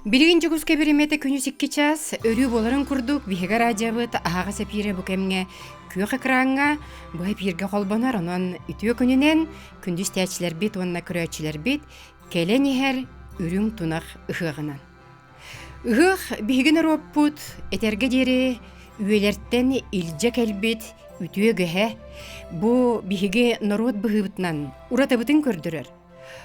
Билигин Дьокуускай бириэмэтэ күнүс 2 чаас, өрүү буоларын курдук биһиги радиобыт аһаҕас эпиирэ бу кэмҥэ күөх экраҥҥа бу эпииргэ холбонор. Онон үтүө күнүнэн күндү истээччилэрбит уонна көрөөччүлэрбит кэлэн иһэр үрүҥ тунах ыһыаҕынан. Ыһыах биһиги норуоппут этэргэ диэри үйэлэртэн илдьэ кэлбит үтүө үгэһэ бу биһиги норуот быһыыбытынан уратыбытын көрдөрөр.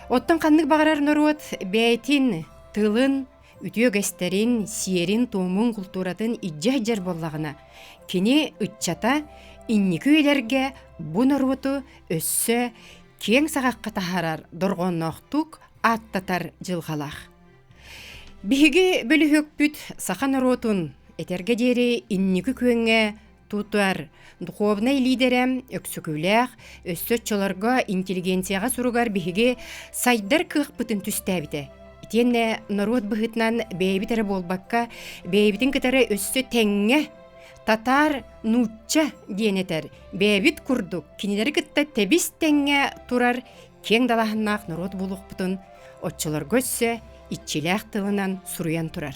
Оттон ханнык баҕарар норуот бэйэтин тылын, үтүө үгэстэрин, сиэрин-туомун, култууратын илдьэ сылдьар буоллаҕына, кини ыччата инники үйэлэргэ бу норуоту өссө киэҥ саҕахха таһаарар дорҕоонноохтук ааттатар дьылҕалаах. Биһиги бөлүһүөкпүт саха норуотун этэргэ диэри инники күөҥҥэ тутар духовнай лиидэрэ Өксөкүүлээх өссө оччолорго интеллигенцияҕа суругар биһиги сайдар кыахпытын түстээбитэ. Итиэннэ норуот быһыытынан бэйэбит эрэ буолбакка, бэйэбитин кытары өссө тэҥҥэ татаар нуучча диэн этэр, бэйэбит курдук кинилэри кытта тэбис тэҥҥэ турар киэҥ далааһыннаах норуот буолуохпутун оччолорго өссө иччилээх тылынан суруйан турар.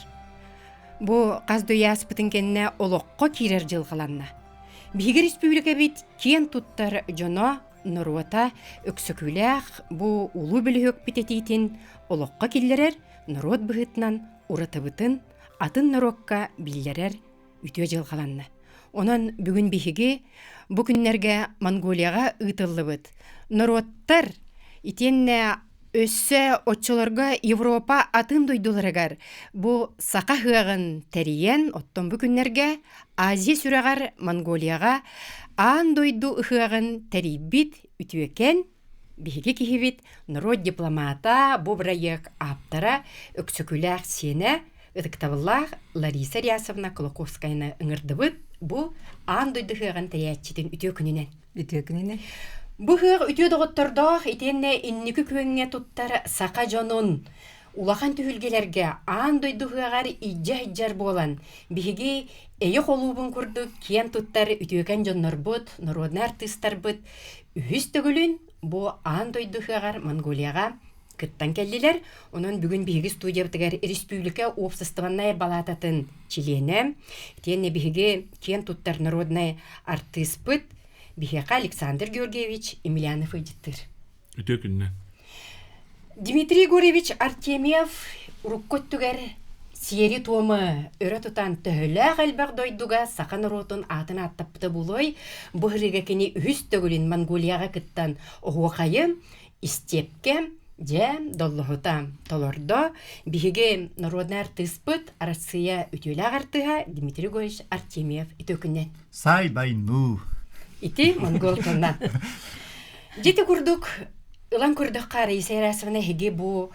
Бу хас да үйэ ааспытын кэннэ олоххо киирэр дьылҕаланна. Биһиги республикабыт киэн туттар дьоно, норуота Өксөкүүлээх бу улуу бөлүһүөкпүт этиитин олоххо киллэрэр норуот быһыытынан уратыбытын атын норуокка биллэрэр үтүө дьылҕаланна. Онон бүгүн биһиги бу күннэргэ Монголияҕа ыытыллыбыт норуоттар итиэннэ өссө оччолорго Европа атын дойдуларыгар бу саха ыһыаҕын тэрийэн, оттон бу күннэргэ Азия сүрэҕэр Монголияҕа аан дойду ыһыаҕын тэрийбит үтүөкэн биһиги киһибит норуот дипломата, бу бырайыак ааптара Өксөкүлээх сиэнэ ытыктабыллаах Лариса Рясовна Кулаковскаяны ыҥырдыбыт бу аан дойду ыһыаҕын тэрийээччитин үтүө күнүнэн. Үтүө күнүнэн. Бу ыһыах үтүө доҕоттордоох итиэннэ инники күөҥҥэ туттар саха дьонун улахан түһүлгэлэргэ аан дойду ыһыаҕар илдьэ сылдьар буолан, биһиги эйэ холуубун курдук киэн туттар үтүөкэн дьоннорбут, народнай артыыстарбыт үһүс төгүлүн бу аан дойду ыһыаҕар Монголияҕа кыттан кэллилэр. Онон бүгүн биһиги студиябытыгар республика уопсастыбаннай балаататын чилиэнэ, итиэннэ биһиги киэн туттар народнай артыыспыт биһиэхэ Александр Георгиевич Емельянов ыйдьыттыыр. Үтүө күннэ. Дмитрий Егорович Артемьев урукку өттүгэр сиэри-туому өрө тутан төһөлөөх элбэх дойдуга саха норуотун аатын ааттаппыта буолуой, бу ырыга кини үһүс төгүлүн Монголияҕа кыттан оһуохайы истиэпкэ дьэ доллоһута толордо. Биһиги народнай артыыспыт Арассыыйа үтүөлээх артыыһа Дмитрий Егорович Артемьев үтүө күннэн. Сай байнуу. Ити монгол тылынан. Дьити курдук ылан көрдөххө Раиса Ерасовна эһиги бу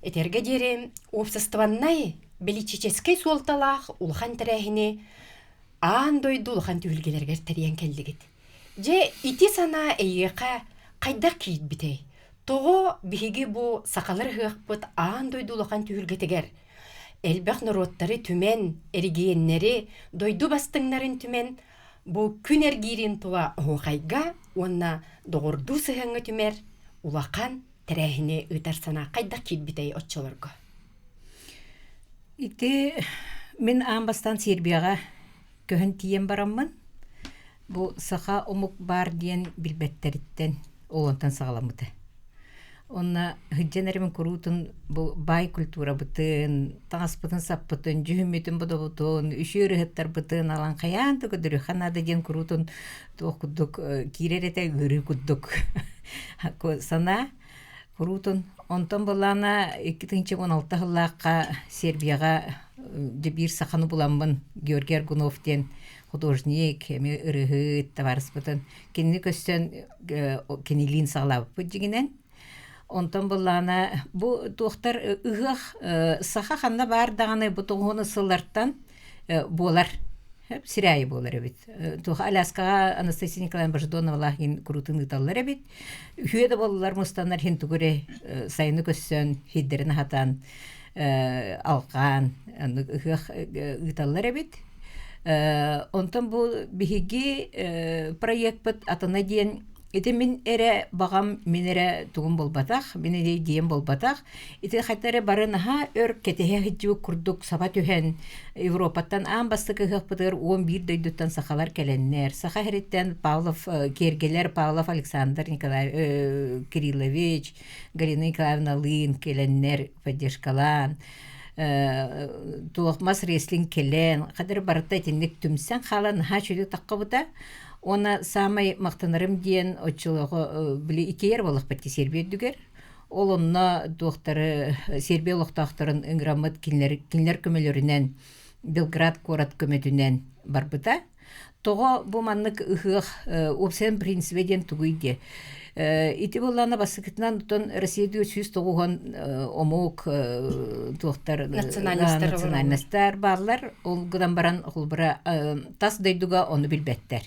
этэргэ диэри уопсастыбаннай бэлитиичэскэй суолталаах улахан тэрээһини аан дойду улахан түһүлгэлэригэр тэрийэн кэллигит. Дьэ, ити санаа эйиэхэ хайдах киирбитэй? Тоҕо биһиги бу сахалар ыһыахпыт аан дойду улахан түһүлгэтигэр элбэх норуоттары түмэн, эригиэннэри, дойду бастыҥнарын түмэн, бу күн эргиирин тула оһуохайга уонна доҕордуу сыһыаҥҥа түмэр улахан тэрээһини ыытар санаа хайдах киирбитэй оччолорго? Ити мин аан бастаан Сербияҕа көһөн тиийэн бараммын, бу саха омук баар диэн билбэттэриттэн ол онтон саҕаламмыта. Онно сылдьан эрэмин куруутун бу баай культурабытын, таҥаспытын-саппытын, дьүһүммүтүн-бодобутун, үчүгэй ырыһыттарбытын алаҥхайаан да көрдөрүөххэ наада диэн куруутун туох курдук киирэр этэ ыарыы курдук санаа куруутун. Онтон былаана 2016 сыллаахха Сербияҕа дьэ биир саханы буламмын Георгий Аргунов диэн художник, эмиэ ырыаһыт табаарыспытын кинини көссөн кинилиин саҕалаабыппыт дьиҥинэн. Онтон былаана бу туохтар ыһыах саха ханна баар даҕаны бу тоҕуһуну сыллартан буолар сирээйи буолар эбит. Туох Аляскаҕа Анастасия Николаевна Божедоновалаах иһин куруутун ыыталлар эбит. Үһүө да буоллар мустаннар иһин тугу эрэ сайыны көссөн, сирдэрин аһатан, алҕаан ыһыах ыыталлар эбит. Онтон бу биһиги проекпыт атына диэн. Ити мин эрэ баҕам, мин эрэ тугум буолбатах, мин эрэ идеям буолбатах. Ити хайта эрэ бары наһаа өр кэтэһэ сылдьыбыт курдук саба түһэн, Европаттан аан бастакы ыһыахпытыгар 11 дойдуттан сахалар кэлэннэр, Саха сириттэн Павлов Киэргэлэр Павлов Александр Николаевич Кириллович, Галина Николаевналыын кэлэннэр поддержкалаан, туох мас рестлинг кэлэн, хадыр барыта итинник түмсэн хаалан наһаа үчүгэй таххабыта. Уонна саамай махтанарым диэн оччолорго били иккиэр буоллахпыт дии Сербия үрдүгэр. Ол онно туохтары Сербия олохтоохторун ыҥыраммыт кинилэр, кинилэр көмөлөрүнэн Белград куорат көмөтүнэн барбыта. Тоҕо бу маннык ыһыах уопсайын принцибэ диэн тугуй диэ. Ити буоллаҕына бастакытынан оттон Россия 190 омук туохтар национальностар бааллар. Ол гынан баран холобура тас дойдуга ону билбэттэр.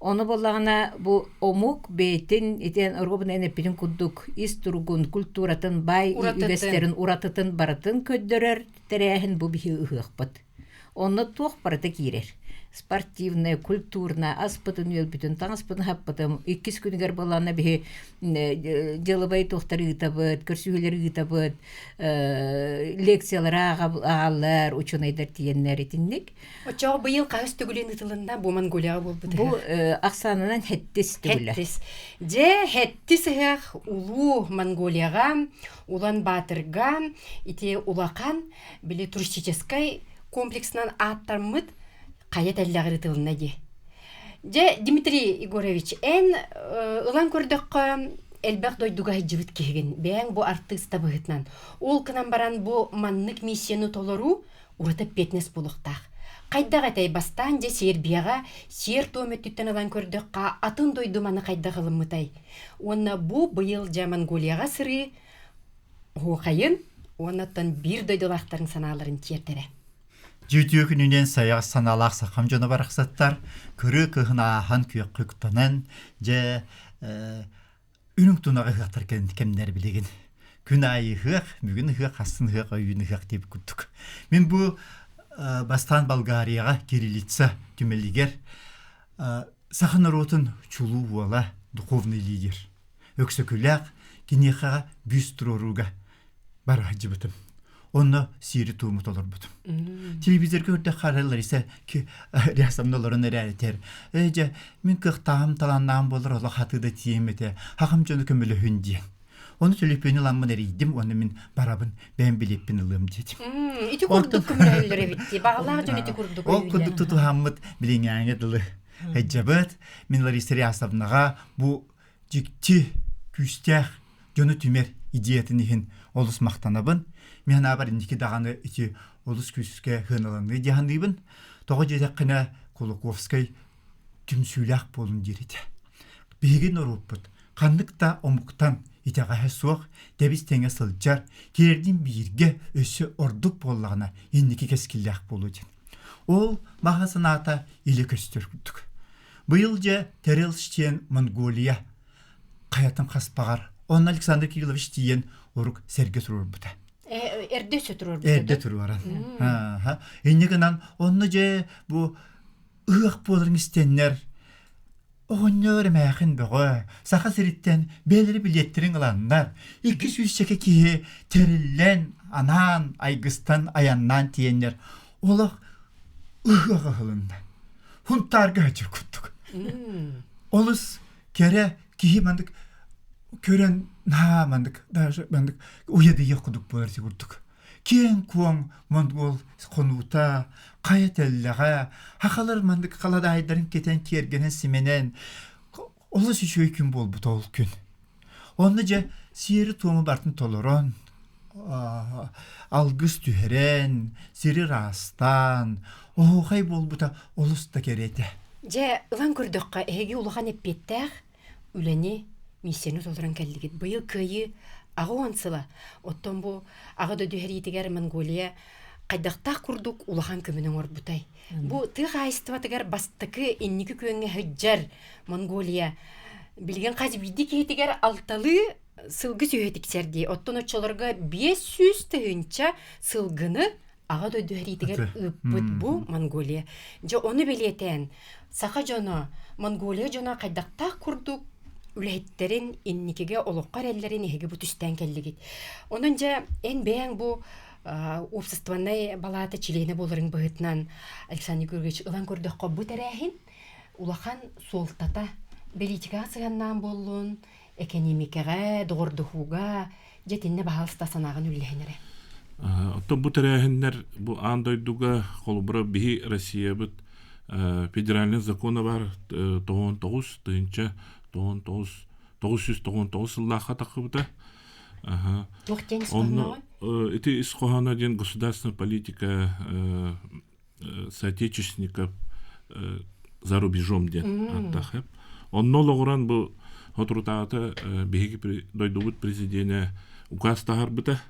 Ону буоллаҕына бу омук бэйэтин итиэн оруобуна эппитин курдук ис туругун, культуратын, баай үгэстэрин уратытын барытын көрдөрөр тэрээһин бу биһи ыһыахпыт. Онно туох барыта киирэр. Спортивная, культурная, аспытын-үөлбүтүн, таҥаспытын-хаппытын иккис күнүгэр буоллаҕына биһи дьыалабай туохтары ыытабыт, көрсүһүүлэри ыытабыт, лекциялары ааҕаллар, учуонайдар тиийэннэр итинник. Оччоҕо быйыл хаһыс төгүлүн ыытылынна бу Монголияҕа буолбут Бу ахсаанынан хэттис төгүлэ. Хэттис. Дьэ, хэттис ыһыах улуу Монголияҕа, Улан Баатырга ити улахан били туристическай комплексынан ааттаммыт хайа тэллэҕэр ытылынна дии. Дьэ, Дмитрий Егорович, эн ылан көрдөххө, элбэх дойдуга сылдьыбыт киһигин. Бэйэҥ бу артыыста быһыытынан. Ол гынан баран бу маннык миссияны толоруу ураты эппиэтинэс буолуохтаах. Хайдах этэй бастаан дьэ Сербияҕа сиэр-туом өттүттэн ылан көрдөххө, атын дойду маны хайдах ылыммытай? Уонна бу быйыл дьэ Монголияҕа сырыы Оһуохайын уонна оттон биир дойдулаахтарын санааларын тиэрдэрэ. Дьүтүө күнүнэн сайаҕас санаалаах сахам дьоно барахсаттар кырыы кыһын ааһан күөххэ үктэнэн дьэ үрүҥ тунаҕы ыһыахтар кэмнэр билигин күн аайы ыһыах бүгүн ыһыах хассын ыһыах өйүүн ыһыах диэбит курдук мин бу бастаан Болгарияҕа кириллица түмэлигэр саха норуотун чулуу уола духовный лидер Өксөкүлээх киниэхэҕэ бүүс туруорууга бара сылдьыбытым. Онно сиэри-туому толорбутум. Телевизорга көрдөххө арай Лариса Рясовна олорон эрээритэр. Ээ дьэ, мин кыахтааҕым, талааннааҕым буоллар олох хатыы да тиийэм этэ. Хахым дьону көмөлөһүн диэн. Ону төлөпүөнү ыламмын эрийдим уонна мин барабын, бэйэм билиэппин ылыам диэтим. Ити курдук көмөлөһөллөр эбит дии. Баҕалаах дьон ити курдук Ол курдук тутуһаммыт билиҥээҥҥэ дылы Эдьэбэт, мин Лариса Рясовнаҕа бу дьикти күүстээх дьону түмэр идеятын иһин олус махтанабын. Мин санаабар инники даҕаны ити олус күүскэ сыаналаныы дии саныыбын. Тоҕо диэтэххинэ Кулаковскай түмсүүлээх буолун диир этэ. Биһиги норуоппут ханнык да омуктан итэҕэһэ суох тэбис-тэҥэ сылдьар, киэрдин бииргэ өссө ордук буоллаҕына инники кэскиллээх буолуо диэн. Ол баҕа санаата илэ көстөр курдук. Быйыл дьэ Тэрилш диэн Монголия хайатын хаспаҕар онно Александр Кириллович тиийэн урук сэргэ туруорбута. Эрдэ өссө туруорбута. Эрдэ туруоран. Инньэ гынан онно дьэ бу ыһыах буоларын истэннэр Оҕонньор эмээхин бөҕө, Саха сириттэн бэйэлэрэ билиэттэрин ыланнар, 200 киһи тэриллэн, анаан, айгыстан, айаннаан тиийэннэр олох ыһыах ыһылынна. Хунтаарга сылдьар курдук. Олус кэрэ киһи маннык көрөн наһаа маннык даже маннык уйадыйыах курдук буолар курдук. Киэҥ-куоҥ монгол хонуута, хайа тэллэҕэ, хахалар маннык халадаайдарын кэтэн киэргэнэн симэнэн олус үчүгэй күн буолбута ол күн. Онно дьэ сиэри-туому барытын толорон, алгыс түһэрэн, сири ыраастаан, оһуохай буолбута олус да кэрэ этэ. Дьэ, ылан көрдөххө, эһиги улахан эппиэттээх үлэни, миссияны толорон кэллигит. Быйыл Кыайыы 80 сыла. Оттон бу Аҕа дойду сэриитигэр Монголия хайдахтаах курдук улахан көмөнү оҥорбутай. Бу тыа хаһаайыстыбатыгар бастакы инники күөҥҥэ сылдьар Монголия билигин хас биирдии киһитигэр алталыы сылгы сүөһү тиксэр дии. Оттон оччолорго 500 тыһыынча сылгыны Аҕа дойду сэриитигэр ыыппыт бу Монголия. Дьэ ону бэлиэтээн, саха дьоно, Монголия дьоно хайдахтаах курдук үлэһиттэрин инникигэ олоххо эрэллэрин эһиги бу түстээн кэллигит. Онон дьэ эн бэйэҥ бу уопсастыбаннай балаата чилиэнэ буоларыҥ быһыытынан Александр Георгиевич ылан көрдөххө бу тэрээһин улахан суолтата бэлиитикэҕэ сыһыаннаан буоллун, экэниэмикэҕэ, доҕордоһууга дьэ итиннэ баһаалыста санааҕын үллэһин эрэ. Оттон бу тэрээһиннэр бу аан дойдуга холобура биһи Россиябыт федеральный закона бар 99 тыһыынча 99 999 сыллаахха таххыбыта. Туох диэн ис Онно ити ис хоһооно диэн государственная политика соотечественников за рубежом диэн ааттаах. Онно олоҕуран бу соторутааҕыта биһиги дойдубут президенэ указ таһаарбыта.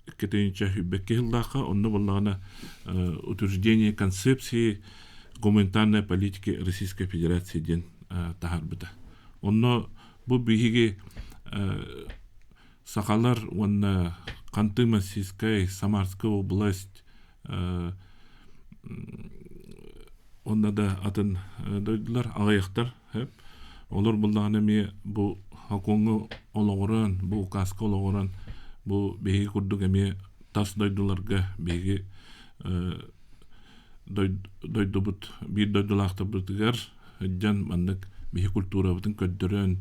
Икки сүүрбэкки сыллаахха онно буоллаҕына утверждение концепции гуманитарной политики Российской Федерации диэн таһаарбыта. Онно бу биһиги сахалар уонна Ханты-Мансийскай, Самарская область уонна да атын дойдулар аҕыйахтар Олор буллаҕына эмиэ бу сокуоҥҥа олоҕуран, бу указка олоҕуран, бу биһиги курдук эмиэ тас дойдуларга биһиги дойдубут биир дойдулаахтарбытыгар сылдьан маннык биһи культурабытын көрдөрөн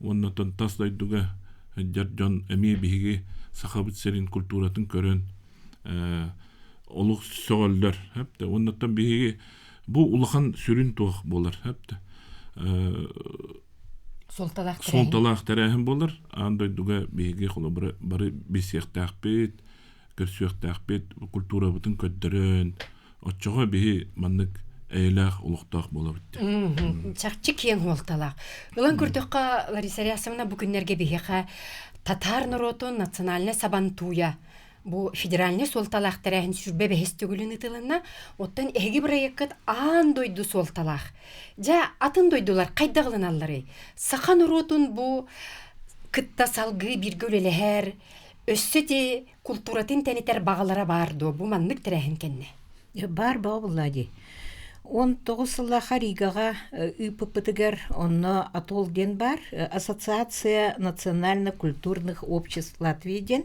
уонна оттон тас дойдуга сылдьар дьон эмиэ биһиги Сахабыт сирин культуратын көрөн олус сөҕөллөр. Уонна биһиги бу улахан сүрүн туох буолар суолталаах суолталаах тэрээһин буолар. Аан дойдуга биһиги холобура бары билсиэхтээхпит, көрсүөхтээхпит, культурабытын көрдөрөн, оччоҕо биһи маннык эйэлээх олохтоох буолабыт диэн. Чахчы киэҥ суолталаах. Ылан көрдөххө, Лариса Рясовна бу күннэргэ биһиэхэ татаар норуотун национальнай сабантууйа Бу федеральнай суолталаах тэрээһин 25 төгүлүн ыытылынна. Оттон эһиги бырайыаккыт аан дойду суолталаах. Дьэ, атын дойдулар хайдах ылыналларый? Саха норуотун бу кытта салгыы бииргэ үлэлэһэр, өссө ити култууратын тэнитэр баҕалара баар дуо? Бу маннык тэрээһин кэннэ. Баар баҕа буолла дии. 19 сыллаахха Ригаҕа ыыппыппытыгар онно АТОЛ диэн баар, Ассоциация национально-культурных обществ Латвии диэн.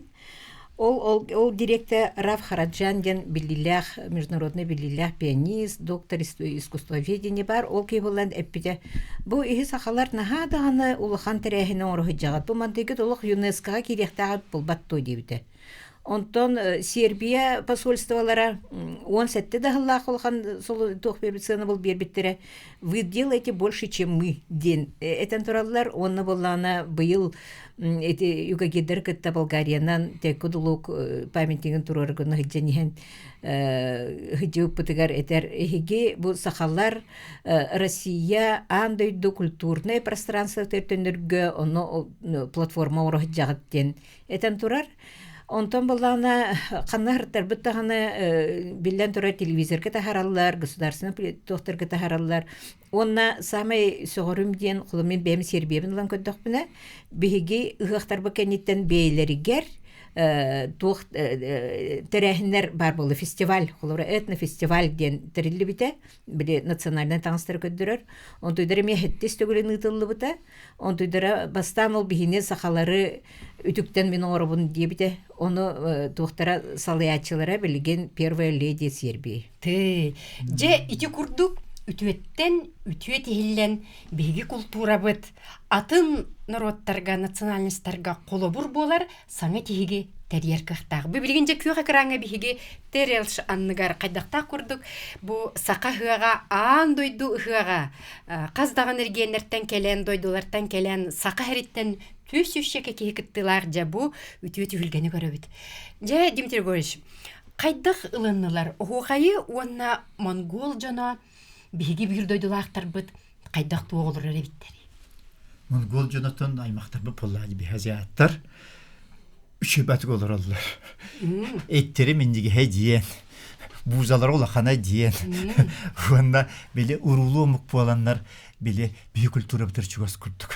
Ол, ол, ол директор Раф Хараджан диэн биллиилээх, международный биллиилээх пианист, доктор искусствоведения баар. Ол киһи буолан эппитэ, бу иһи сахалар наһаа даҕаны улахан тэрээһини оҥоро сылдьаҕыт. Бу мантыйгыт олох ЮНЕСКО-ҕа киириэхтээҕит булбат дуо диэбитэ. Онтон Сербия посольстволара 17 да сыллаах улахан туох биэрбит сыанабыл биэрбиттэрэ вы делаете больше, чем мы диэн этэн тураллар. Уонна буоллаҕына быйыл ити югагирдары кытта Болгариянан Теккудулук памятнигын туруоргуну сылдьан иһэн сылдьыбыппытыгар этэр эһиги бу сахалар Россия аан дойду культурнай пространство төртөнөргө ону платформа оҥоро сылдьаҕыт диэн этэн турар. Онтон буоллаҕына ханна ыһыртарбыт даҕаны биллэн турар телевизорга таһаараллар, государственнай туохтарга таһаараллар. Уонна саамай сөҕөрүм диэн, холобур мин бэйэм Сербиябын ылан көрдөхпүнэ, биһиги ыһыахтарбыт кэнниттэн бэйэлэригэр туох тэрээһиннэр баар буолла фестиваль, холобура этнофестиваль диэн тэриллибитэ, били национальнай таҥастары көрдөрөр. Онтуйдара эмиэ сэттис төгүлүн ыытыллыбыта. Онтуйдара бастаан ол биһини сахалары үтүктэн мин оҥоробун диэбитэ. Ону туохтара салайааччылара билигин первая леди Сербии. Тыы. Дьэ ити курдук үтүөттэн үтүө тиһиллэн биһиги култуурабыт атын норуоттарга, национальностарга холобур буолар саҥа тиһиги тэрийэр кыахтаах. Бу билигин дьэ күөх экраҥҥа биһиги ТРЛШ анныгар хайдахтаах курдук бу саха ыһыаҕа аан дойду ыһыаҕа хас даҕаны регионнартан кэлэн, дойдулартан кэлэн саха сириттэн түс сүүсчэкэ киһи кыттыылаах дьэ бу үтүө түһүлгэни көрөбүт. Дьэ, Дмитрий Григорьевич, хайдах ылыннылар оһуохайы уонна монгол дьоно биһиги биир дойдулаахтарбыт хайдах туох олорор эбиттэрий? Монгол дьонотон аймахтарбыт буоллаҕа биһи азиаттар үчүгэйдик олороллор. Эттэрэ минньигэһэ диэн, буузалара улахана диэн. Уонна били уруулуу омук буоланнар били биһи культурабытыгар чугас курдук.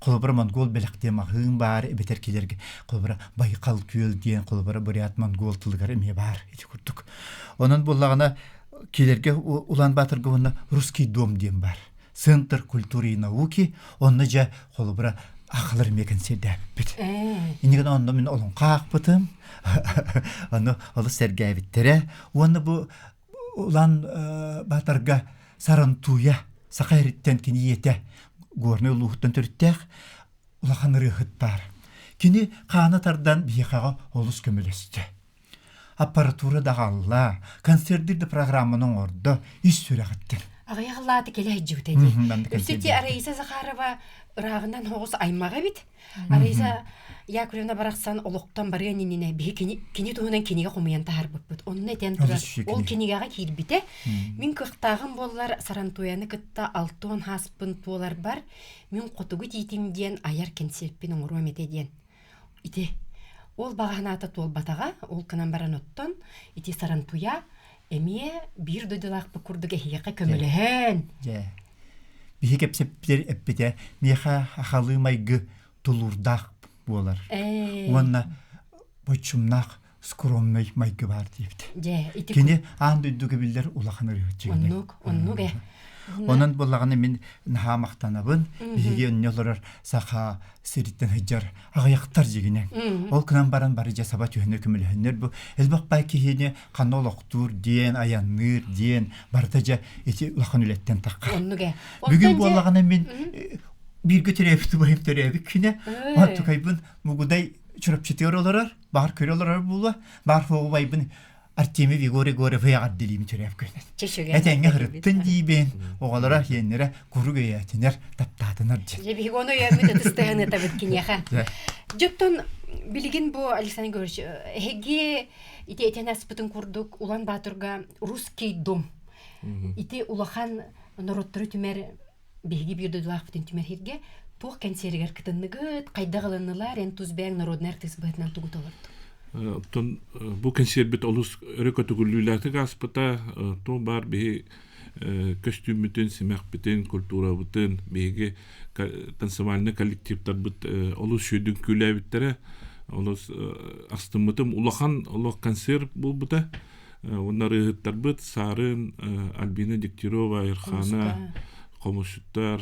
Холобура монгол бэлэхтиэ маҕаһыын баар эбэтэр килэргэ холобура Байкал күөл диэн холобура бурят монгол тылыгар эмиэ баар ити курдук. Онон буоллаҕына килэргэ Улаан Баатырга уонна русский дом диэн баар. Центр культуры и науки, онно дьэ холобура ахалар эмиэ кэнсиэрдээбиппит. Иннигин онно мин олоҥхо аахпытым, ону олус сэргээбиттэрэ. Уонна бу Улан Баатарга Сарантуя саха эриттэн кини ийэтэ Горнай улууһуттан төрүттээх улахан ырыаһыт баар. Кини хаана тардан биһиэхэҕэ олус көмөлөстө. Аппаратура даҕалла, концердир да программаны оҥордо ис сүрэҕиттэн. Аҕыйах лааты кэлэ сылдьыбыта дии. Өссө ти Раиса Захарова ырааҕынан соҕус аймаҕа эбит. Раиса Яковлевна барахсан олохтон барыан иннинэ биһи кини, кини туһунан кинигэ хомуйан таһаарбыппыт. Онно этэн турар, ол кинигэҕэ киирбитэ. Мин кыахтааҕым буоллар Сарантуяны кытта алтыан хааспын туоларбар мин хотугу тиитим диэн айар кэнсиэрпин оҥоруом этэ диэн. Ити ол баҕа санаата туолбатаҕа, ол гынан баран оттон ити Сарантуя эмиэ биир дойдулаахпыт курдук эһиэхэ көмөлөһөн. Дьэ. Биһи кэпсэппитэр эппитэ миэхэ ахалыы майгы тулуурдаах буолар. Уонна боччумнаах скромный майгы баар диэбит. Дьэ, ити Кини аан дойдуга биллэр улахан ырыаһыт Оннук, оннук э. Онон буоллаҕына мин наһаа махтанабын. Биһиги онно олорор саха сириттэн сылдьар аҕыйахтар дьигинэ. Ол гынан баран бары дьэ саба түһэннэр көмөлөһөннөр бу элбэх бай киһини ханна олохтуур диэн, айанныыр диэн барыта дьэ ити улахан үлэттэн таххар. Оннук э. Бүгүн буоллаҕына мин бииргэ төрөөбүт убайым төрөөбүт күнэ. Онтукайбын Мугудай Чурапчытыгар олорор, баар көрө олорор буолуо. Баар убайбын Артемий Егор Егоров эҕэрдэлиим төрөөп күнүн. Этэҥҥэ ырыттын диибин, оҕолоро иэннэрэ курук өйөөтүнэр, таптаатынар диэн. Дьэ биһиги ону өйөөммүт ытыстыһан ытабыт киниэхэ. Дьоттон билигин бу Александр Григорьевич эһиги ити этэн аспытын курдук Улан Батурга русский дом ити улахан норуоттары түмэр биһиги биир дойдулаахпытын түмэр туох кэнсиэригэр кытынныгыт, хайдах ылыннылар, эн тус бэйэҥ народнай артыыс быһыытынан тугу толордуҥ? Оттон бу кэнсиэрбит олус өрө көтүгүллүүлээтик ааспыта. Туох баар биһи көстүүммүтүн, симэхпитин, культурабытын биһиги танцевальнай коллективтарбыт олус үчүгэйдик күүлээбиттэрэ. Олус астыммытым. Улахан олох концерт буолбута. Уонна ырыаһыттарбыт Саарын, Альбина Дегтярева, Айырхаана, хомусчуттар,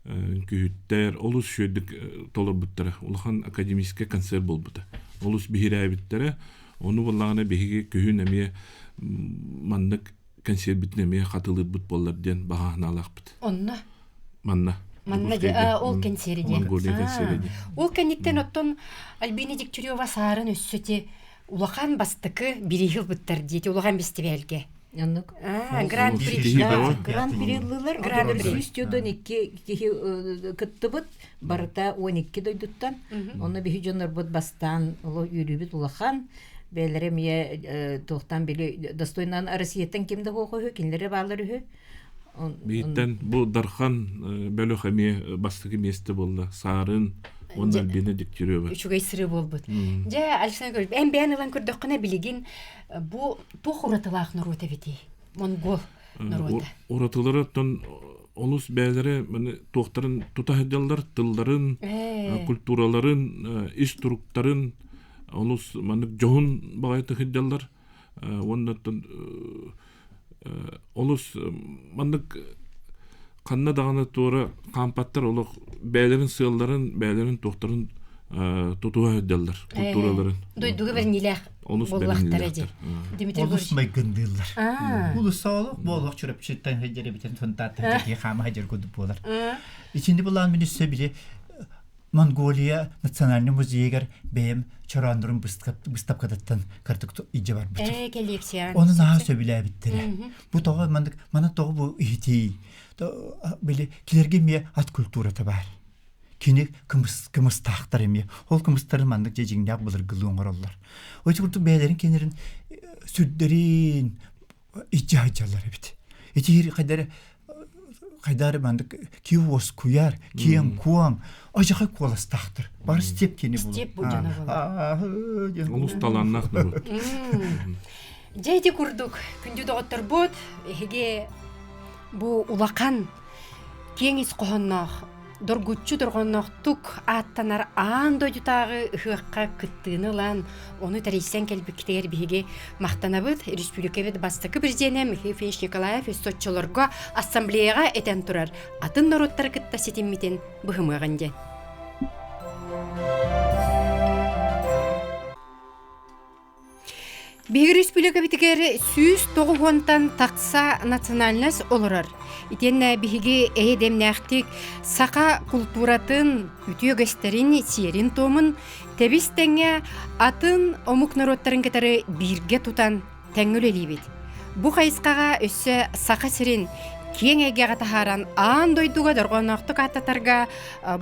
үҥкүүһүттэр олус үчүгэйдик толорбуттара. Улахан академическай концерт буолбута. Олус биһирээбиттэрэ. Ону буоллаҕына биһиги күһүн эмиэ маннык кэнсиэрбитин эмиэ хатылыырбыт буоллар диэн баҕа санаалаахпыт. Онно? Манна. Манна дьэ, ол кэнсиэри диэн. Монголия кэнсиэри диэн. Ол кэнниттэн оттон Альбина Дегтярева Саарын өссө ти улахан бастакы бирииһи ылбыттар диэти улахан бэстибээлгэ. Оннук. Гран-при. Гран-при ыллылар. Гран-при. 102 киһи кыттыбыт. Барыта 12 дойдуттан. Онно биһи дьоннорбут бастаан үөрүүбүт улахан. Бэйэлэрэ эмиэ туохтан били достойнан Россияттан ким да суох үһү, кинилэрэ бааллар үһү. Биһиттэн бу Дархан бөлөх эмиэ бастакы миэстэ буолла. Саарын уонна Альбина Дегтярева. Үчүгэй сырыы буолбут. Дьэ, Александр Григорьевич, эн бэйэн ылан көрдөххүнэ билигин бу туох уратылаах норуот эбитий? Монгол норуота. Уратылара оттон олус бэйэлэрэ маны туохтарын тута сылдьаллар, тылларын, культураларын, ис туруктарын олус маннык дьоһун баҕайытык сылдьаллар. Уонна оттон олус маннык ханна даҕаны туора хаампаттар олох бэйэлэрин сыалларын, бэйэлэрин туохтарын тутуһа сылдьаллар культураларын. Дойдуга бэриниилээх Олус буоллахтара дии. Дмитрий Олус майгындыыллар. Улус олох буолуох Чурапчыттан сылдьар эбитин Сунтаартан киһи хаама сылдьар курдук буолар. Итинни булаан мин өссө били Монголия национальный музейыгар бэйэм чорооннорун быыстапкатыттан кырдык илдьэ барбытым. Ээ, коллекция. Ону наһаа сөбүлээбиттэрэ. Бу тоҕо маннык маны тоҕо бу иһитий? Били кинилэргэ эмиэ ат культурата баар. Кини кымыс кымыстаахтар эмиэ. Ол кымыстарын маннык дьэ дьиҥнээх былыргылыы оҥороллор. Ол курдук бэйэлэрин кинилэрин сүрдэрин илдьэ сылдьаллар эбит. Ити хайдары хайдары маннык киһи уоскуйар, киэҥ-куоҥ, ажахай куоластаахтар. Бары степ кини булар. Степ будьана буолар. Олус талааннаах норуот. Дьэ ити курдук күндү доҕотторбут, эһиги бу улахан киэҥ ис хоһоонноох. доргуччу дорҕонноохтук ааттанар аан дойдутааҕы ыһыахха кыттыыны ылан, ону тэрийсэн кэлбиккитигэр биһиги махтанабыт. Республикабыт бастакы президенэ Михаил Ефимович Николаев өссө оччолорго ассамблеяҕа этэн турар атын норуоттары кытта ситиммитин быһымыаҕын диэн. Биһиги республикабытыгар 190-тан тахса национальность олорор. Итиэннэ биһиги эйэ-дэмнээхтик саха култууратын, үтүө үгэстэрин, сиэрин-туомун тэбис тэҥҥэ атын омук норуоттарын кытары бииргэ тутан тэҥҥэ үлэлиибит. Бу хайысхаҕа өссө Саха сирин киэҥ эйгэҕэ таһааран аан дойдуга дорҕоонноохтук ааттатарга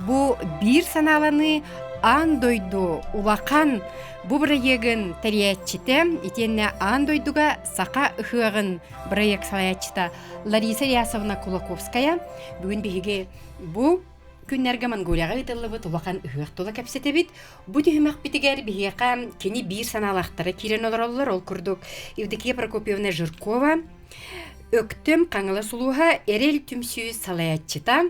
бу биир санааланыы аан дойду улахан бу бырайыагын тэрийээччитэ итиэннэ аан дойдуга саха ыһыаҕын бырайыак салайааччыта Лариса Ильясовна Кулаковская бүгүн биһиги бу күннэргэ Монголияҕа ыытыллыбыт улахан ыһыах тула кэпсэтэбит. Бу түһүмэхпитигэр биһиэхэ кини биир санаалаахтара киирэн олороллор. Ол курдук Евдокия Прокопьевна Жиркова, Өктөм Хаҥалас улууһа Эрэл түмсүү салайааччыта,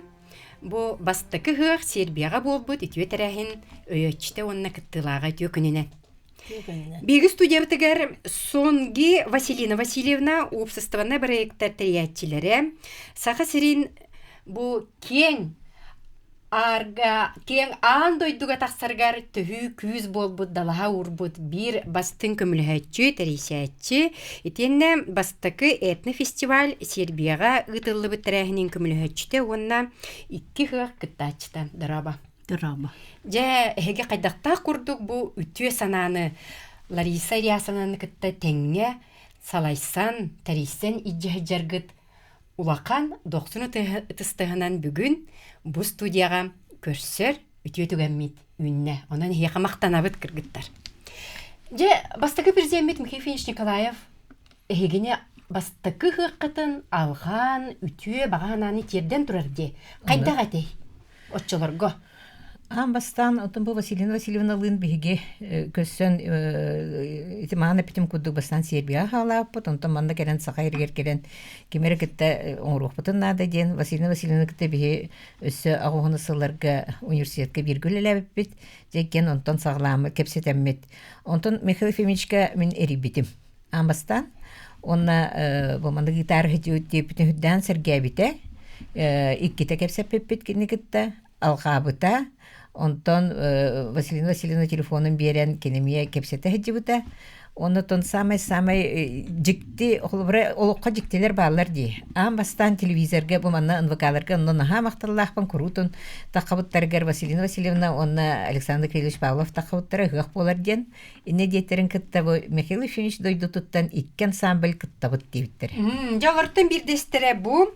бу бастакы ыһыах Сербияҕа буолбут үтүө тэрээһин өйөөччүтэ уонна кыттыылааҕа үтүө күнүнэн. Биһиги студиябытыгар Сонги Василина Васильевна уопсастыбаннай бырайыактар тэрийээччилэрэ, Саха сирин бу киэҥ аарга киэҥ аан дойдуга тахсарыгар төһүү күүс буолбут далаһа уурбут биир бастыҥ көмөлөһөөччү, тэрийсээччи, итиэннэ бастакы этнофестиваль Сербияҕа ыытыллыбыт тэрээһинин көмөлөһөөччүтэ уонна икки ыһыах кыттааччыта. Дорообо. Дорообо. Дьэ, эһиги хайдахтаах курдук бу үтүө санааны Лариса Ильясовнаны кытта тэҥҥэ салайсан, тэрийсэн илдьэ сылдьаргыт улахан дохсун ытыстыһынан бүгүн бу студияҕа көрсөр үтүө түгэммит үүннэ. Онон эһиэхэ махтанабыт кыргыттар. Дьэ, бастакы президеммит Михаил Ефимович Николаев эһигини бастакы ыһыаххытын алҕаан, үтүө баҕа санааны тиэрдэн турар дии. Хайдах этэй? Оччолорго. Аан бастаан оттон бу Василина Васильевналыын биһиги көрсөн ити маан эппитим курдук бастаан Сербияҕа хаалааппыт, онтон манна кэлэн Саха сиригэр кэлэн ким эрэ кытта оҥоруохпутун наада диэн Василина Васильевна кытта биһи өссө аҕуһуну сылларга университетка бииргэ үлэлээбиппит. Дьэ иккиэн онтон саҕалааммыт, кэпсэтэммит. Онтон Михаил Ефимовичка мин эрийбитим. Аан бастаан уонна бу маннык ыытаары диэбитин үрдээн сэргээбитэ. Иккитэ кэпсэппиппит кини кытта алҕаабыта. Онтон Василина Васильевна телефонун биэрэн кини эмиэ кэпсэтэ сылдьыбыта. Оннотон самай-самай дьикти холобура олоххо дьиктилэр бааллар дии. Аан бастаан телевизорга бу манна НВК-ларга онно наһаа махталлаахпын куруутун таххабыттарыгар Василина Васильевна уонна Александр Кириллович Павлов таххабыттара ыһыах буолар диэн Иннэ диэттэрин кытта бу Михаил Ефимович дойдутуттан икки ансамбль кыттабыт диэбиттэрэ. Дьэ, олортон биирдэстэрэ бу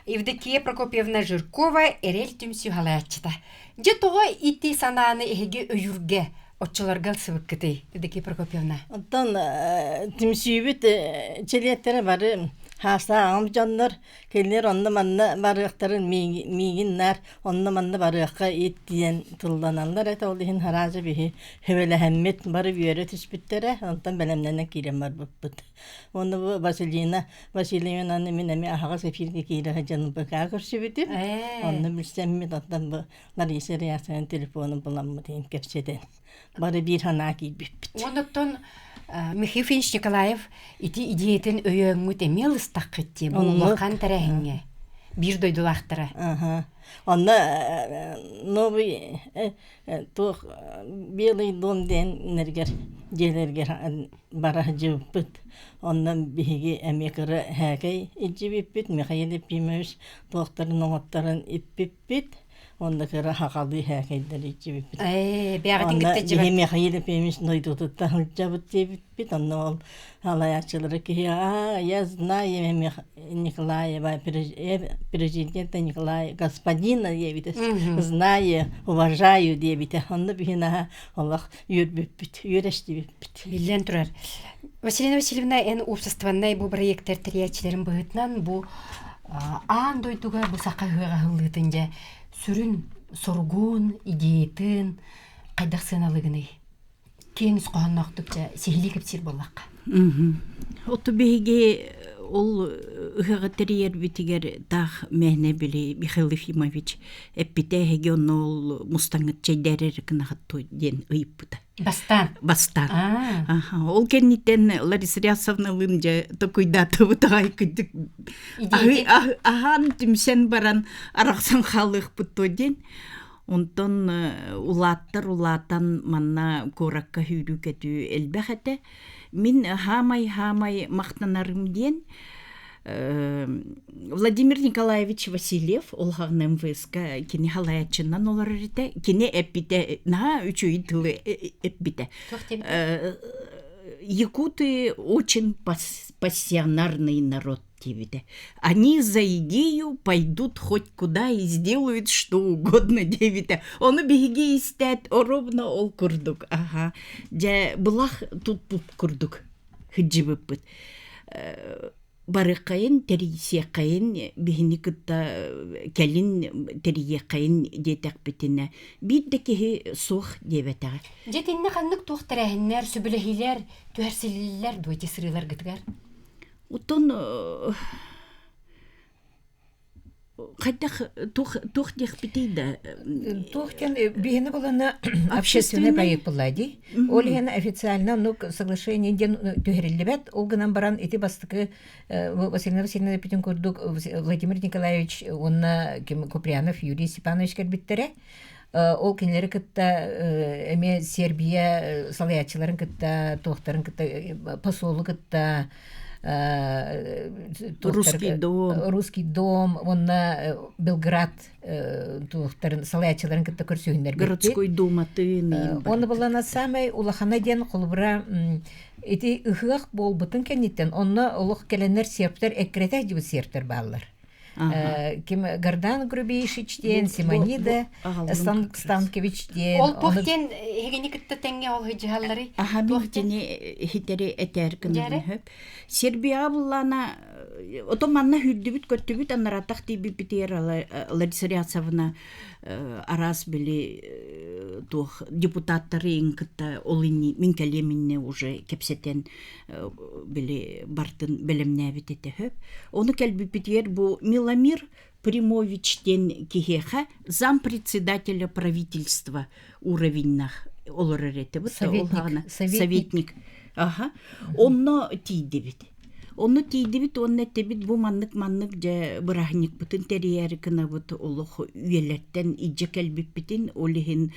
Евдокия Прокопьевна Жиркова эрэл түмсүү халааччыта. Дьэ, тоҕо ити санааны эһиги өйүүргэ оччолорго ылсыбыккытый, Евдокия Прокопьевна? Оттон түмсүүбүт чилиэттэрэ бары хаастаах аҕам дьоннор Кинилэр онно-манна барыахтарын миигин наар онно-манна барыахха ит диэн тылланаллар этэ. Ол иһин араазы биһи сөбүлэһэммит бары үөрэ түспүттэрэ. Онтон бэлэмнэнэн киирэн барбыппыт. Уонна бу Василина Васильевнаны мин эмиэ аһаҕас эфиргэ киирэ сылдьан БК көрсүбүтүм. Онно билсэммит, оттон бу Лариса Ильясовна телефонун буламмыт иһин кэпсэтэн бары биир санаа киирбиппит. Оннуттан Михаил Ильич Николаев ити идеятын өйөөҥҥүт эмиэ ылыстаххыт дии бу улахан тэрээһиҥҥэ биир дойдулаахтара. Онно новый туох Белый дом диэннэригэр дьиэлэригэр бара сылдьыбыппыт. Онно биһиги эмиэ кыра һээкэй илдьибиппит, Михаил Ефимович туохтарын оҥотторон иппиппит. Онно кыра хахалыы һээкэйдэр иччибиппит. Ээ, бэҕэтин Онно кытта биһи Михаил Ефимович дойдутуттан сылдьабыт диэбиппит. Онно ол салайааччылары киһи «А, я знаю Николаева, президента Николая, господина диэбитэ, знаю, уважаю диэбитэ. Онно биһи наһаа олох үөрбүппүт, үөрэстибиппит. Биллэн турар. Василина Васильевна, эн уопсастыбаннай бу проектар тэрийээччилэрин быһыытынан бу аан дойдуга бу саха ыһыаҕа аһыллыытын дьэ сүрүн соругун, идеятын хайдах сыаналыгыный? Киэҥ ис хоһоонноохтук дьэ сиһилии кэпсиир буоллахха. Оту биһиги Ол ыһыаҕы тэрийэрбитигэр таах мээнэ били Михаил Ефимович эппитэ эһиги онно ол мустаҥҥыт чэйдээрэр гынаҕыт дуо диэн ыйыппыта. Бастаан. Бастаан. Аха. Ол кэнниттэн Лариса Рясовналыын дьэ токуйдаатыбыт аҕай күндүк аһаан түмсэн баран арахсан хаалыахпыт дуо диэн. Онтон улааттар улаатан манна куоракка сүүрүү-көтүү элбэх этэ. Мин хаамай-хаамай махтанарым диэн Владимир Николаевич Васильев улахан МВС-ка кини халаяччынан олорор этэ. Кини эппитэ наһаа үчүгэй тылы эппитэ. Якуты очень пассионарный народ диэбитэ. Они за идею пойдут хоть куда и сделают что угодно диэбитэ. Ону биһиги истээт ровно ол курдук. Аха. Дьэ, былах туппут курдук сылдьыбыппыт. Барыаххайын, тэрийсиэххэйин, биһини кытта кэлин тэрийиэххэйин диэтэхпитинэ, биир да киһи суох диэбэтэҕэ. Дьэ, итиннэ ханнык туох тэрээһиннэр, сөбүлэһиилэр түһэрсиллэллэр дуо ити сырыыларгытыгар? Оттон хайдах туох туох диэхпитий да Туох диэн биһини булана общественный проект буолла дии. Ол иһин официально оннук соглашение диэн түһэриллибэт. Ол гынан баран ити бастакы Василина Васильевна эппитин курдук Владимир Николаевич уонна Куприянов Юрий Степанович кэлбиттэрэ. Ол кинилэри кытта эмиэ Сербия салайааччыларын кытта, туохтарын кытта, посолу кытта Русский дом. Русский дом уонна Белград туохтарын салайааччыларын кытта көрсүһүннэрбиппит. Городской думатын. Оны булана самай улахана диэн холобура ити ыһыах буолбутун кэнниттэн онно олох кэлэннэр сербтэр эккирэтэ дьыбыт сербтэр бааллар. Ким Гордан Грубишич диэн, Симонида Станкевич диэн. Ол туох диэн эһигини кытта тэҥҥэ ол сыдьыһалларый? Аха мин кини хитэри этээр гынабын хөп. Сербияҕа буллаана ото манна хүрдүбүт көттүбүт анаратах тиийбиппитигэр Лариса Ряцевна араас били туох депутаттары ин кытта ол инни мин кэлиэм иннэ уже кэпсэтэн били бартын бэлэмнээбит этэ сөп. Ону кэлбиппитигэр бу Миламир Примович диэн киһиэхэ зампредседателя правительства уровеньнах олорор этэ. Советник. Советник. Аха. Онно тиийдибит. Онно тиийдибит уонна эттибит бу маннык-маннык дьэ бырааһынньыкпытын тэрийээри гынабыт олох үйэлэртэн илдьэ кэлбиппитин ол иһин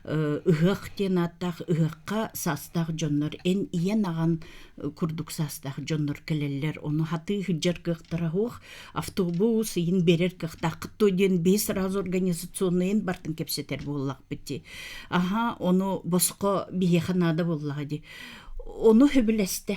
ыһыах диэн ааттаах ыһыахха саастаах дьоннор эн ийэн аҕан курдук саастаах дьоннор кэлэллэр ону хатыы сылдьар кыахтара суох автобус иһин биэрэр кыахтааххыт дуо диэн биһи сразу организационныйын бартын кэпсэтэр буоллахпыт дии аха ону босхо биһиэхэ наада буоллаҕа дии ону сөбүлэстэ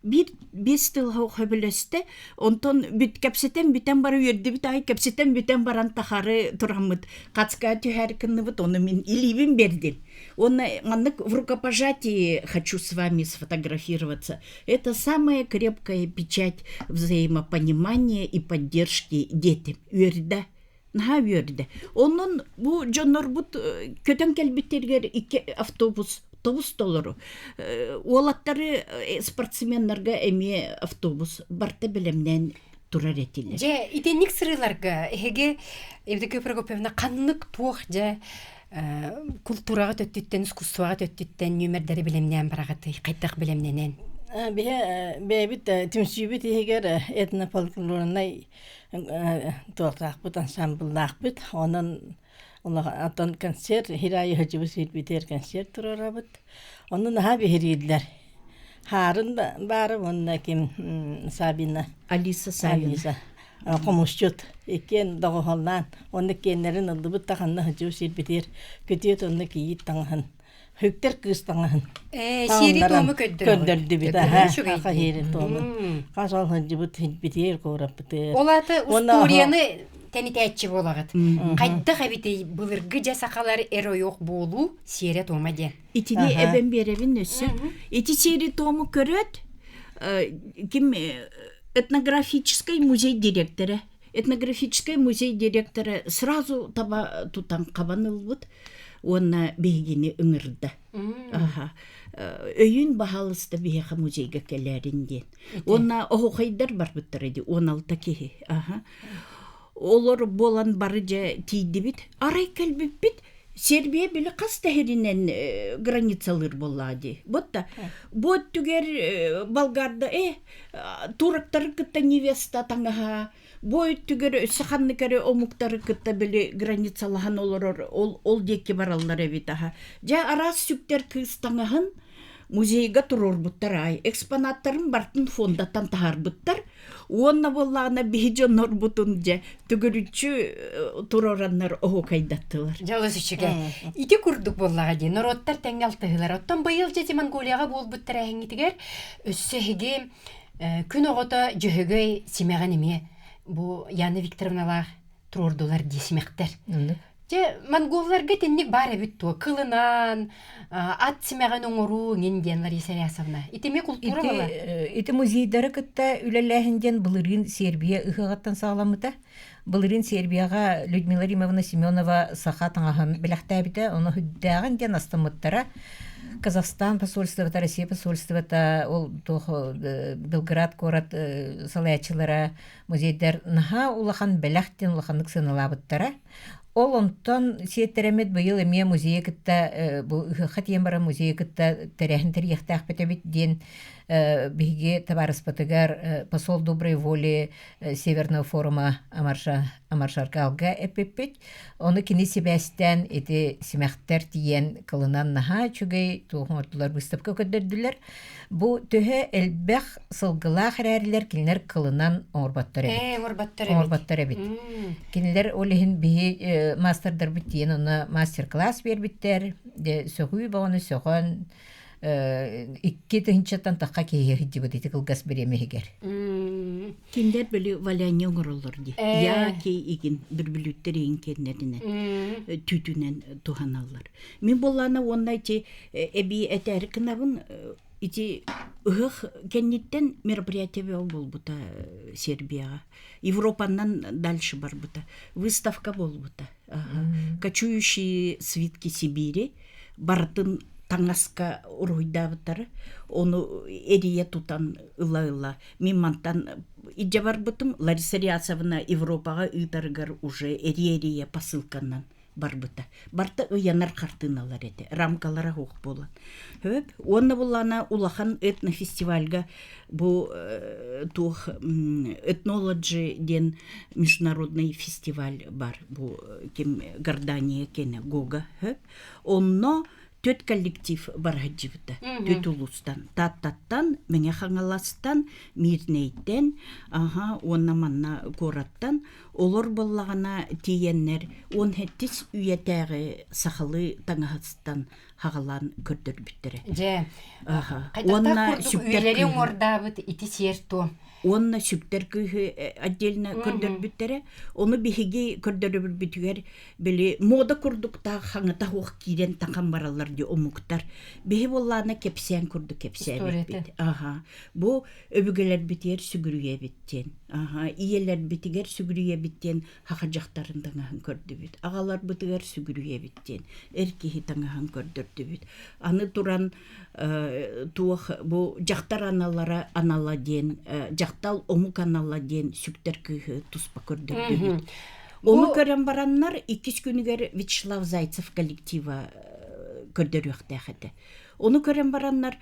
биир биэс тыл сөбүлэстэ онтон бүт кэпсэтэн бүтэн бары үөрдүбүт аай кэпсэтэн бүтэн баран тахары тураммыт хацка түһэр кынныбыт ону мин илиибин бердим уонна маннык в рукопожатии хочу с вами сфотографироваться это самая крепкая печать взаимопонимания и поддержки детям үөрдэ наһаа үөрдэ. Онон бу дьоннорбут көтөн кэлбиттэригэр икки автобус тобус толору. Уолаттары спортсменнарга эмиэ автобус барта бэлэмнээн турар этилэр. Дьэ, итинник сырыыларга эһиги Евдокия Прокопьевна ханнык туох дьэ култуураҕа төттүттэн, искусствоҕа төттүттэн нүөмэрдэри бэлэмнээн бараҕытый? Хайдах бэлэмнэнэн? Биһи бэйэбит түмсүүбүт иһигэр этнофольклорнай туохтаахпыт ансамбллаахпыт онон оттон концерт хираайы сылдьыбыт сирбитигэр концерт туруорабыт ону наһаа биһирииллэр хаарын баара уонна ким Сабина Алиса Савина Алиса хомусчут иккиэн доҕоһоллоон уонна иккиэннэрин ыллыбыт да ханна сылдьыбыт сирбитигэр күтүөт уонна кийиит таҥаһын Хүктэр кыыс таҥаһын. Ээ, сиэри-туому көрдөрөҕүт. Көрдөрдүбүт, аха, аха сиэри-туому. Хас ол сылдьыбыт битиэр куораппытыгар. Ол аата устуоруйаны тэнитээччи буолаҕыт. Хайдах эбитий былыргы дьэ сахалар эр ойох буолуу сиэрэ-туома диэн? Итини эбэн биэрэбин өссө. Ити сиэри-туому көрөөт, ким этнографическай музей директора Этнографическай музей директора сразу таба тутан хабан ылбыт уонна биһигини ыҥырда. Аха. Өйүүн баһаалыста биһиэхэ музейга кэлээрин диэн. Уонна оһуохайдар барбыттара дии 16 киһи. Аха. Олор буолан бары дьэ тиийдибит. Арай кэлбиппит Сербия били хас да сиринэн границалыыр буоллаҕа дии. Буотта бу өттүгэр болгарда э турактары кытта невеста таҥаһа бу өттүгэр өссө ханнык эрэ омуктары кытта били границалаһан олорор ол ол диэки бараллар эбит аха. Дьэ араас сүктэр кыыс таҥаһын музейга туруорбуттар аай. Экспонаттарын бартын фондаттан таһаарбыттар. Уонна буоллаҕына биһи дьоннорбутун дьэ төгүрүччү туруораннар оһуокайдаттылар. Дьэ олус үчүгэй. Ити курдук буоллаҕа дии. Норуоттар тэҥҥэ алтыһыылар. Оттон быйыл дьэ Монголияҕа буолбут тэрээһиҥҥитигэр өссө эһиги күн оҕото Дьөһөгөй симэҕин эмиэ бу Яна Викторовналаах туруордулар дии симэхтэр. Дьэ, монголларга итинник баар эбит дуо? Кылынан, ат симэҕин оҥоруу иҥин диэн Лариса Рясовна. Ити эмиэ култуура буолар. Ити музейдары кытта үлэлээһин диэн былырыын Сербия ыһыаҕыттан саҕаламмыта. Былырыын Сербияҕа Людмила Римовна Семенова саха таҥаһын бэлэхтээбитэ. Ону үрдээҕин диэн астыммыттара. Казахстан посольствота, Россия посольствота, ол туох Белград куорат салайааччылара музейдар наһаа улахан бэлэх диэн улаханнык сыаналаабыттара. Ол онтон сиэттэрэммит быйыл эмиэ музейы кытта бу ыһыахха тиийэн баран музейы кытта тэрээһин тэрийиэхтээхпит эбит диэн биһиги табаарыспытыгар посол доброй воли Северного форума Амарша Амаршаркалга эппиппит. Ону кини сибээстээн ити симэхтэр тиийэн кылынан наһаа үчүгэй туох оҥордулар выставка көрдөрдүлэр. Бу төһө элбэх сылгылаах эрээрилэр кинилэр кылынан оҥорботтор эбит. Ээ, оҥорботтор эбит. Оҥорботтор эбит. Кинилэр ол иһин биһи маастардарбыт тиийэн онно мастер-класс биэрбиттэр. Дьэ, сөҕүү бөҕөнү сөҕөн икки тыһыынчаттан тахха киһи сылдьыбыт ити кылгас бириэмэ иһигэр. Кинилэр били валяние оҥороллор дии. Яки игин бүрбүлүүттэр игин кэннэринэн түүтүнэн туһаналлар. Мин буоллаана уонна ити эбии этээри гынабын ити ыһыах кэнниттэн мероприятие буолбута Сербияҕа. Европаннан дальше барбыта. Выставка буолбута. Кочующие свитки Сибири барытын таҥаска уруһуйдаабыттара. Ону эрийэ тутан ыла-ыла. Мин мантан илдьэ барбытым Лариса Рясовна Европаҕа ыытарыгар уже эрийэ-эрийэ посылканан барбыта. Барта ыйанар хартыыналар этэ, рамкалара суох буолан. Хөп. Уонна буллаана улахан этнофестивальга бу туох этнологи диэн международный фестиваль бар бу ким Гордания кене Гога хөп. Онно төт коллектив бараһыдьыбыта. Төт улуустан, Тааттаттан, Мэҥэ Хаҥаластан, Мирнэйтэн, аха, уонна манна куораттан Олор буоллаҕына тиийэннэр 17 үйэтээҕи сахалыы таҥаһыттан хаҕалаан көрдөрбүттэрэ. Дьэ, Аха. хайдахтаах Уонна курдук сүктэр үйэлэри кыыһы уҥуордаабыт ити сиэр-туом. уонна сүктэр кыыһы отдельно көрдөрбүттэрэ. Ону биһиги көрдөрөрбүтүгэр били мода курдуктаах хаҥата суох киирэн тахан бараллар дии омуктар. Биһи буоллаана кэпсээн курдук кэпсээбиппит. Аха. Бу өбүгэлэрбитигэр сүгүрүйэбит диэн. Аха, ийэлэрбитигэр сүгүрүйэбит диэн саха дьахтарын таҥаһын көрдүбүт. Аҕаларбытыгар сүгүрүйэбит диэн эр киһи таҥаһын көрдөрдүбүт. Аны туран туох бу дьахтар аналлара анала диэн дьахтал омук анала диэн сүктэр кыыһы туспа көрдөрдүбүт. Ону көрөн бараннар иккис күнүгэр Вячеслав Зайцев коллектива көрдөрүөхтээх этэ. Ону көрөн бараннар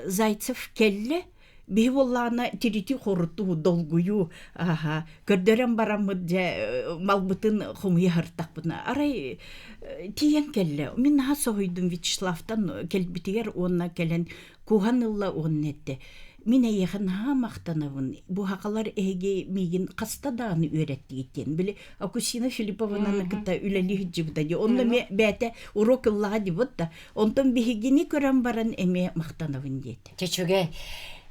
Зайцев кэллэ, биһи буоллаҕына тирити-хорутуу, долгуйуу аха, көрдөрөн бараммыт дьэ малбытын хомуйа сыртахпытына арай тиийэн кэллэ. Мин наһаа соһуйдум Вячеславтан кэлбитигэр уонна кэлэн куһан ылла уонна эттэ мин эйиэхэ наһаа махтанабын бу сахалар эһиги миигин хаста даҕаны үөрэттигит диэн били Акусина Филипповнаны кытта үлэлии сылдьыбыта дии онно эмиэ бэйэтэ уруок ыллаҕа дии да Онтон биһигини көрөн баран эмиэ махтанабын диэтэ. Чэчүгэ.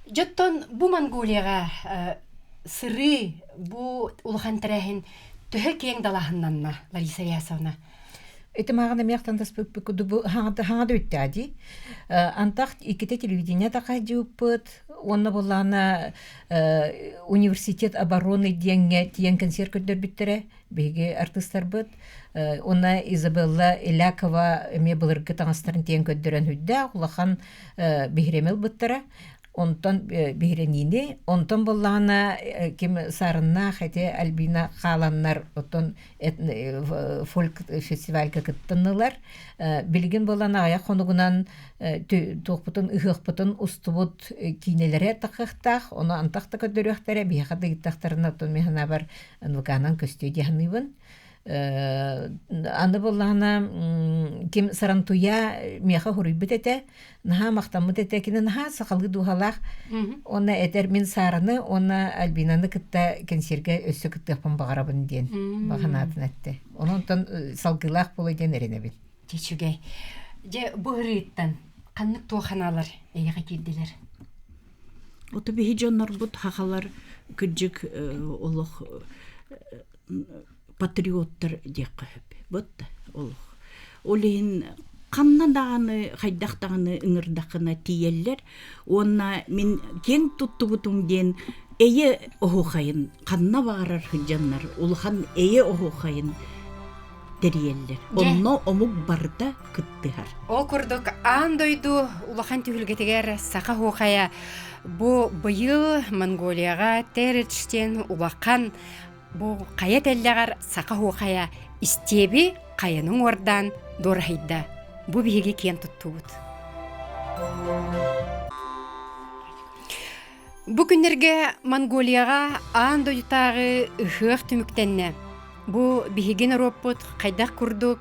Дьоттон бу Монголияҕа сырыы бу улахан тэрээһин төһө киэҥ далааһыннанна, Лариса Ясовна? Ити мааҕын эмиэ ахтан таспыппыт бу хаҥа да бүттээ дии. Антах иккитэ телевидение такайдьыыппыт уонна буоллаҕына университет обороны диэҥҥэ тиийэн концерт көрдөрбүттэрэ биһиги артыыстарбыт. Уонна Изабелла Элякова эмиэ былыргы таҥастарын тиийэн көрдөрөн үрдээх улахан биһирэми ылбыттара. Онтон биһирэниини, онтон буоллаҕына ким саарыннаах эти Альбина хааланнар оттон фольк фестивальга кыттыннылар. Билигин буолан аҕыйах хонугунан туохпутун ыһыахпытын устубут киинэлэрэ тахыахтаах, ону антах да көрдөрүөхтэрэ, биһиэхэ да ыйыттахтарына оттон мин санаабар НВК-нан көстүө дии саныыбын. Аны буоллаҕына ким Сарантуя миэхэ хоруйбут этэ, наһаа махтаммыт этэ, кини наһаа сахалыы дууһалаах уонна этэр мин Сараны уонна Альбинаны кытта кэнсиэргэ өссө кыттыахпын баҕарабын диэн баҕанаатын этте. Онон салгыылаах буолуо диэн эрэнэбин. Үчүгэй. Дьэ бу ырыыттан ханнык туоханалар эйэҕэ киирдилэр? Ото биһи дьоннорбут хахалар кырдьык олох патриоттар диэххэ сөп. Вот олох. Ол иһин ханна даҕаны, хайдах даҕаны ыҥырдаххына тиийэллэр уонна мин киэҥ туттубутум диэн эйэ оһуохайын ханна баҕарар сылдьаннар улахан эйэ оһуохайын тэрийэллэр. Онно омук барыта кыттыһар. Ол курдук аан дойду улахан түһүлгэтигэр саха оһуохайа бу быйыл Монголияҕа Теречтен улахан Бу хайа тэллэҕэр саха оһуохайа истиэби хайаны уҥуордаан дуораһыйда. Бу биһиги киэн туттубут. Бу күннэргэ Монголияҕа аан дойдутааҕы ыһыах түмүктэннэ. Бу биһиги норуоппут хайдах курдук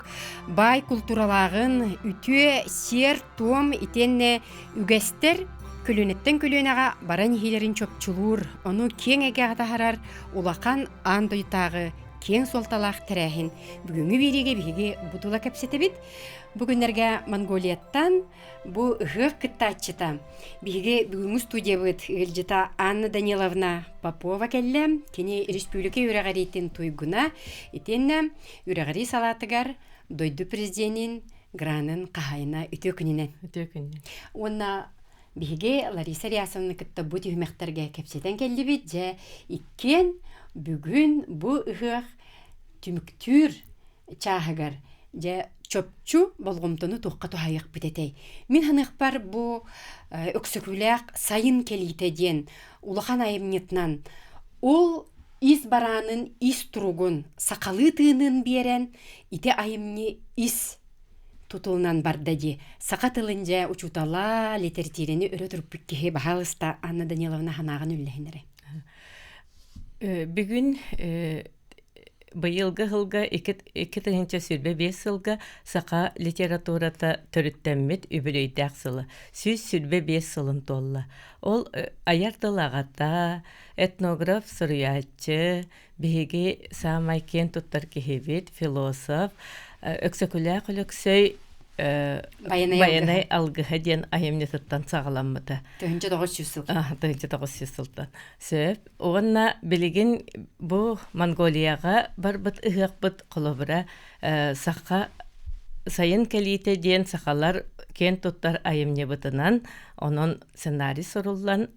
баай култууралааҕын, үтүө сиэр-туом итиэннэ үгэстэр көлүөнэттэн көлүөнэҕэ баран иһиилэрин чопчулуур, ону киэҥ эйгэҕэ таһаарар улахан аан дойдутааҕы киэҥ суолталаах тэрээһин. Бүгүҥҥү биэриигэ биһиги бу тула кэпсэтэбит. Бу күннэргэ Монголияттан бу ыһыах кыттааччыта биһиги бүгүҥҥү студиябыт ыалдьыта Анна Даниловна Попова кэллэ. Кини республика үөрэҕириитин туйгуна итиэннэ үөрэҕирии салаатыгар дойду президенин гранын хаһаайына үтүө күнүнэн. Үтүө күнүнэн. Уонна биһиги Лариса Рясовна кытта бу түһүмэхтэргэ кэпсэтэн кэллибит. Дьэ, иккиэн бүгүн бу ыһыах түмүктүүр чааһыгар дьэ чопчу болҕомтону туохха туһайыахпыт этэй? Мин ханыахпар бу Өксөкүлээх сайын кэлиитэ диэн улахан айымньытынан ол ис бараанын ис туругун сахалыы тыынын биэрэн ити айымньы ис тутулунан барда дии. Саха тылын дьэ учуутала, литэрэтиирэни өрө турбут киһи баһаалыста Анна Даниловна санааҕын үллэһин эрэ. Бүгүн быйылгы сылга 2025 сылга саха литературата төрүттэммит үбүлүөйдээх сыла 125 сылын туолла. Ол айар тыл аҕата, этнограф, суруйааччы, биһиги саамай киэн туттар киһибит, философ Өксөкүлээх Өлөксөй Байанай алгыһа диэн айымньытыттан саҕаламмыта. 1900 сыл. 1900 сылтан. Сөп. Уонна билигин бу Монголияҕа барбыт ыһыахпыт холобура саха сайын кэлиитэ диэн сахалар киэн туттар айымньыбытынан онон сценарий суруллан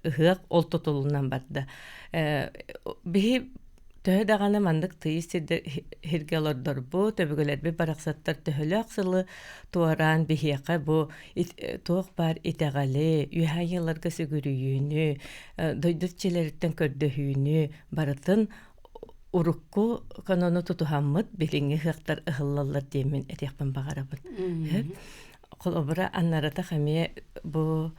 ыһыах ол тутулунан барда. Биһи төһө даҕаны маннык тыйыс сиргэ олордорбут, өбүгэлэрбит барахсаттар төһөлөөх сылы туораан биһиэхэ бу туох баар итэҕэли, үөһээ ыалларга сүгүрүйүүнү, дойду иччилэриттэн көрдөһүүнү барытын урукку канону тутуһаммыт билиҥҥи ыһыахтар ыһыллаллар диэммин этиэхпин баҕарабын. Холобура, аннаратах эмиэ бу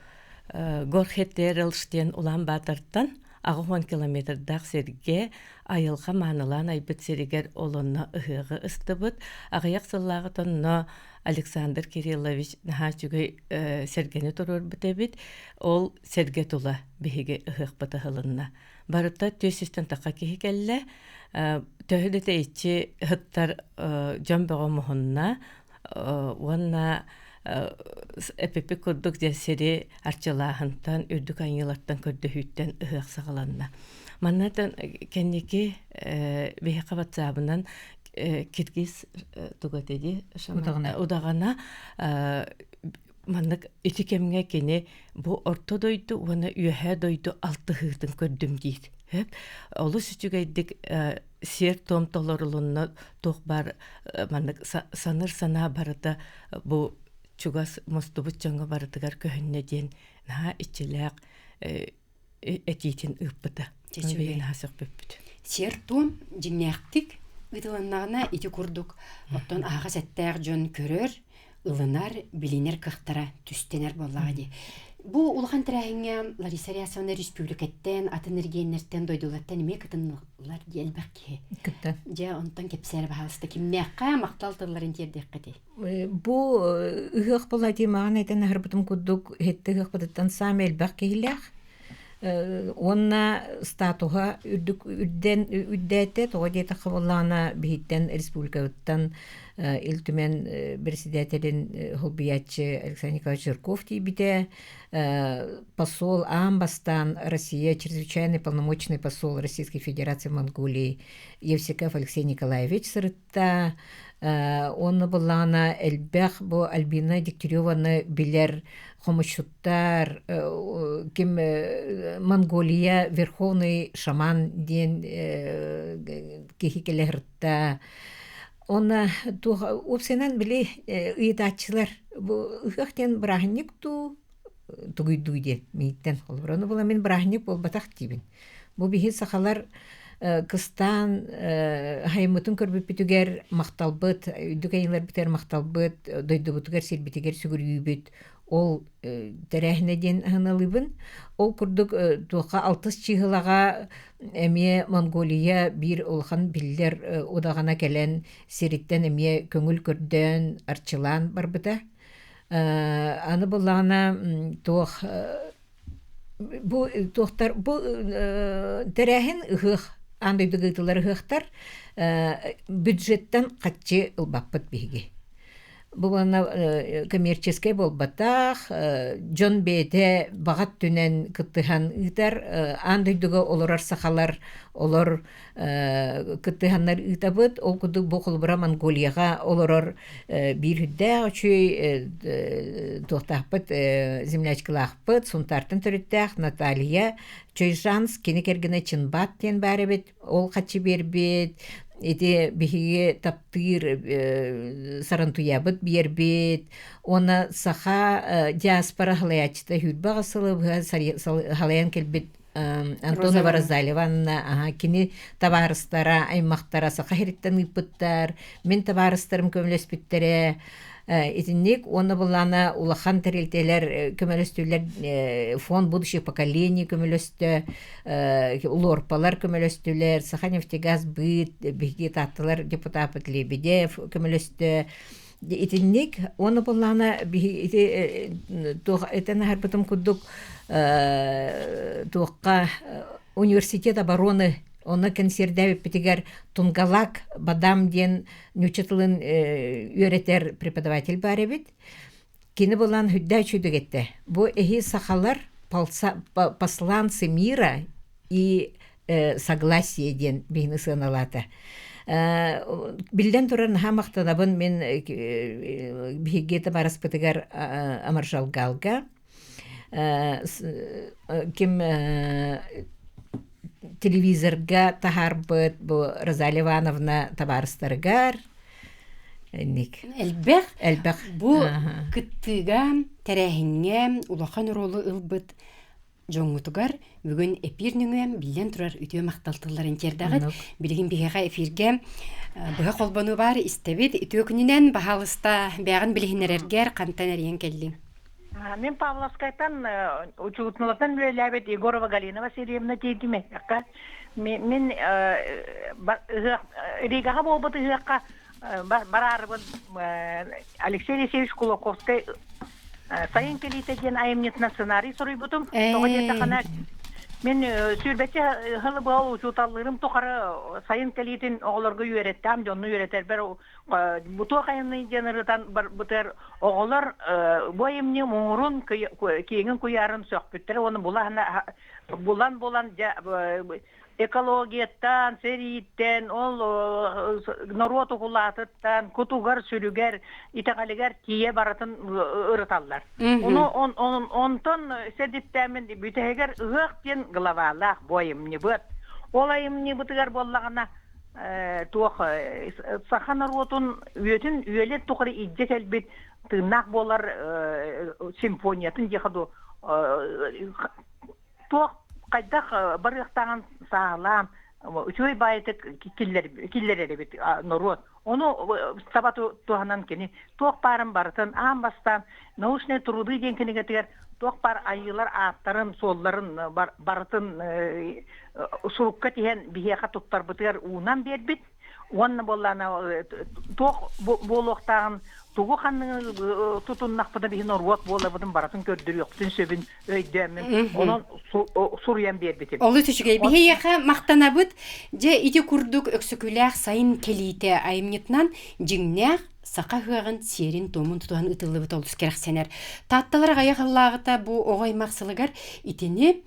Горхетерелш диэн Улаан-Баатартан 80 километрдаах сиргэ айылҕа маанылаан айбыт сиригэр олонно ыһыаҕы ыстыбыт. Аҕыйах сыллааҕыта онно Александр Кириллович наһаа үчүгэй сэргэни туруорбут эбит. Ол сэргэ тула биһиги ыһыахпыт ыһылынна. Барыта 400-тэн тахха киһи кэллэ. Төһө да тэйиччи ыһыттар дьон бөҕө муһунна. Уонна эпиппит курдук дьэ сири арчылааһынтан, үрдүк айыылартан көрдөһүүттэн ыһыах саҕаланна. Манна кэнники биһиэхэ ватсабынан Киргиз туга диди удаҕана маннык ити кэмҥэ кини бу орто дойду уонна үөһээ дойду алтыһыытын көрдүм диир. Олус үчүгэйдик сиэр-туом толорулунна туох баар маннык саныр санаа барыта бу чугас мустубут дьоҥҥо барытыгар көһүннэ диэн наһаа иччилээх этиитин ыыппыта. Чэчүгэй наһаа сөхпүппүт. Сиэр-туом дьиҥнээхтик ыытылыннаҕына ити курдук оттон аһаҕас эттээх дьон көрөр, ылынар, билинэр кыахтара түстэнэр буоллаҕа дии. Бу улахан тэрээһиҥҥэ Лариса Рясовна республикаттан, атын регионнартан, дойдулартан эмиэ кытыннылар дии элбэх киһи. Кытта. Дьэ, онтон кэпсээр баһаалыста кимнээххэ махтал тылларын тиэрдиэххитий? Бу ыһыах Владимирҕа этэн аһарбытым курдук, иһитти ыһыахпытыттан саамай элбэх киһилээх. Уонна статуһа үрдүк үрдэн үрдээтэ, тоҕо диэтэххэ буоллаҕына биһиттэн республикабыттан Ил Түмэн председателин холбуйааччы Александр Николаевич Жирков тиийбитэ, посол аан бастаан Россия чрезвычайный полномочный посол Российской Федерации в Монголии Евсеков Алексей Николаевич сырытта. Уонна былаана элбэх бу Альбина Дегтяреваны билэр хомусчуттар, ким Монголия верховный шаман диэн киһи кэлэ сырытта. Уонна туох уопсайынан били ыйытааччылар бу ыһыах диэн бырааһынньык дуу тугуйдуу диэн мииттэн холобура ону була мин бырааһынньык буолбатах диибин. Бу биһи сахалар кыстаан хайыммытын көрбүппүтүгэр махталбыт, үрдүк айыыларбытыгар махталбыт, дойдубутугар, сирбитигэр сүгүрүйүүбүт ол тэрээһинэ диэн аһыналыыбын. Ол курдук туохха алтыс чыыһылаҕа эмиэ Монголия биир улахан биллэр удаҕана кэлэн сириттэн эмиэ көҥүл көрдөөн арчылаан барбыта. Аны буллаҕына туох бу туохтар бу тэрээһин ыһыах аан дойдуга ыытыллар ыһыахтар бюджеттан хаччы ылбаппыт биһиги. Бу уонна коммерческай буолбатах, дьон бэйэтэ баҕа өттүнэн кыттыһан ыытар, аан дойдуга олорор сахалар олор кыттыһаннар ыытабыт. Ол курдук бу холобура Монголияҕа олорор биир үрдээх үчүгэй туохтаахпыт землячкалаахпыт Сунтаартан төрүттээх Наталья Чойжанс кини кэргэнэ Чинбат диэн баар эбит. Ол хаччы биэрбит ити биһиги таптыыр сарантуйабыт биэрбит уонна саха диаспора халайааччыта сүүрбэ аҕыс сылы быһа халайан кэлбит Антонова Розалия кини табаарыстара, аймахтара Саха сириттэн ыыппыттар, мин табаарыстарым көмөлөспүттэрэ. Итинник уонна былаана улахан тэрилтэлэр көмөлөстүлэр фонд будущих поколений көмөлөстө, лорпалар көмөлөстүлэр, Саха нефтегаз быт, биһиги таатталар депутапыт Лебедев көмөлөстө. Итинник уонна буоллаҕына биһи ити туох этэн аһарбытым курдук туохха университет обороны онно кэнсиэрдээбиппитигэр Тунгалак Бадам диэн нуучча тылын үөрэтэр преподаватель баар эбит. Кини булан үрдээ үчүгэй этэ. Бу эһи сахалар посланцы мира и согласие диэн биһини сыаналаата. Биллэн турар наһаа махтанабын мин биһиги табаарыспытыгар Амаржалгалга ким телевизорга таһаарбыт бу Розалия Ивановна табаарыстарыгар Ник. Элбэх. Элбэх. Бу кыттыыга, тэрээһиҥҥэ улахан оруолу ылбыт дьоҥҥутугар бүгүн эпир нөҥүө биллэн турар үтүө махтал тылларын тиэрдэҕит. Билигин биһиэхэ эфиргэ быһа холбонуу баар истэбит. Үтүө күнүнэн баһаалыста бэҕин билиһиннэрэргэр хантан эрийэн кэллиҥ? Мин Павловскайтан учууталлартан үлэлээбит Егорова Галина Васильевна тиийдим эһиэхэ. Мин Ригаҕа буолбут ыһыахха бараарыбын Алексей Алексеевич Кулаковскай «Сайын кэлиитэ» диэн айымньытынан сценарий суруйбутум. Тоҕо диэтэххинэ, мин сүүрбэччэ сыл быһа учууталлыырым тухары сайын кэлиитин оҕолорго үөрэттэм, дьонну үөрэтэрбэр бу туох айымньы диэн ырытан барбытыгар оҕолор бу айымньы муҥурун киэҥин куйаарын сөхпүттэрэ уонна булан булан дьэ. Экологияттан, сэрииттэн, ол норуот укулаатыттан, кутугар-сүрүгэр, итэҕэлигэр тиийэ барытын ырыталлар. Ону онтон сэдиптээммин бүтэһигэр ыһыах диэн главалаах бу айымньыбыт. Ол айымньыбытыгар буоллаҕына туох саха норуотун үөтүн үөлэн тухары илдьэ кэлбит тыыннаах буолар симфониятын диэхэ дуу туох хайдах барыахтааҕын сааһылаан үчүгэй баайытык киллэрэр эбит норуот. Ону саба туһанан кини туох баарын барытын аан бастаан научные труды диэн кинигэтигэр туох баар айыылар ааттарын, суолларын барытын сурукка тиһэн биһиэхэ туттарбытыгар уунан биэрбит. Уонна буоллаана туох буолуохтааҕын тугу ханныгы тутуннахпытына биһи норуот буолабытын барытын көрдөрүөхпүтүн сөбүн өйдөөммүн онон суруйан биэрбитим. Олус үчүгэй. Биһиэхэ махтанабыт. Дьэ ити курдук Өксөкүлээх сайын кэлиитэ айымньытынан дьиҥнээх саха ыһыаҕын сиэрин-туомун тутуһан ыытыллыбыт олус кэрэхсэнэр. Таатталар аҕыйах ыллааҕыта бу оҕо аймах сылыгар итини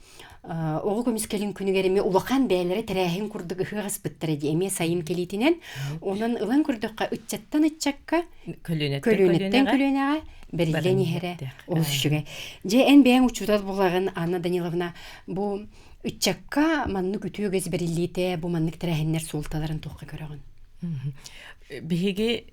оҕо көмүскэлин күнүгэр эмиэ улахан бэйэлэрэ тэрээһин курдук ыһыах ыспыттара дии эмиэ сайын кэлиитинэн. Онон ылан көрдөххө ыччаттан ыччакка көлүөнэттэн көлүөнэҕэ бэриллэн иһэрэ олус үчүгэй. Дьэ эн бэйэҥ учуутал буолаҕын Анна Даниловна бу ыччакка маннык үтүө үгэс бэриллиитэ бу маннык тэрээһиннэр суолталарын туохха көрөҕүн? Биһиги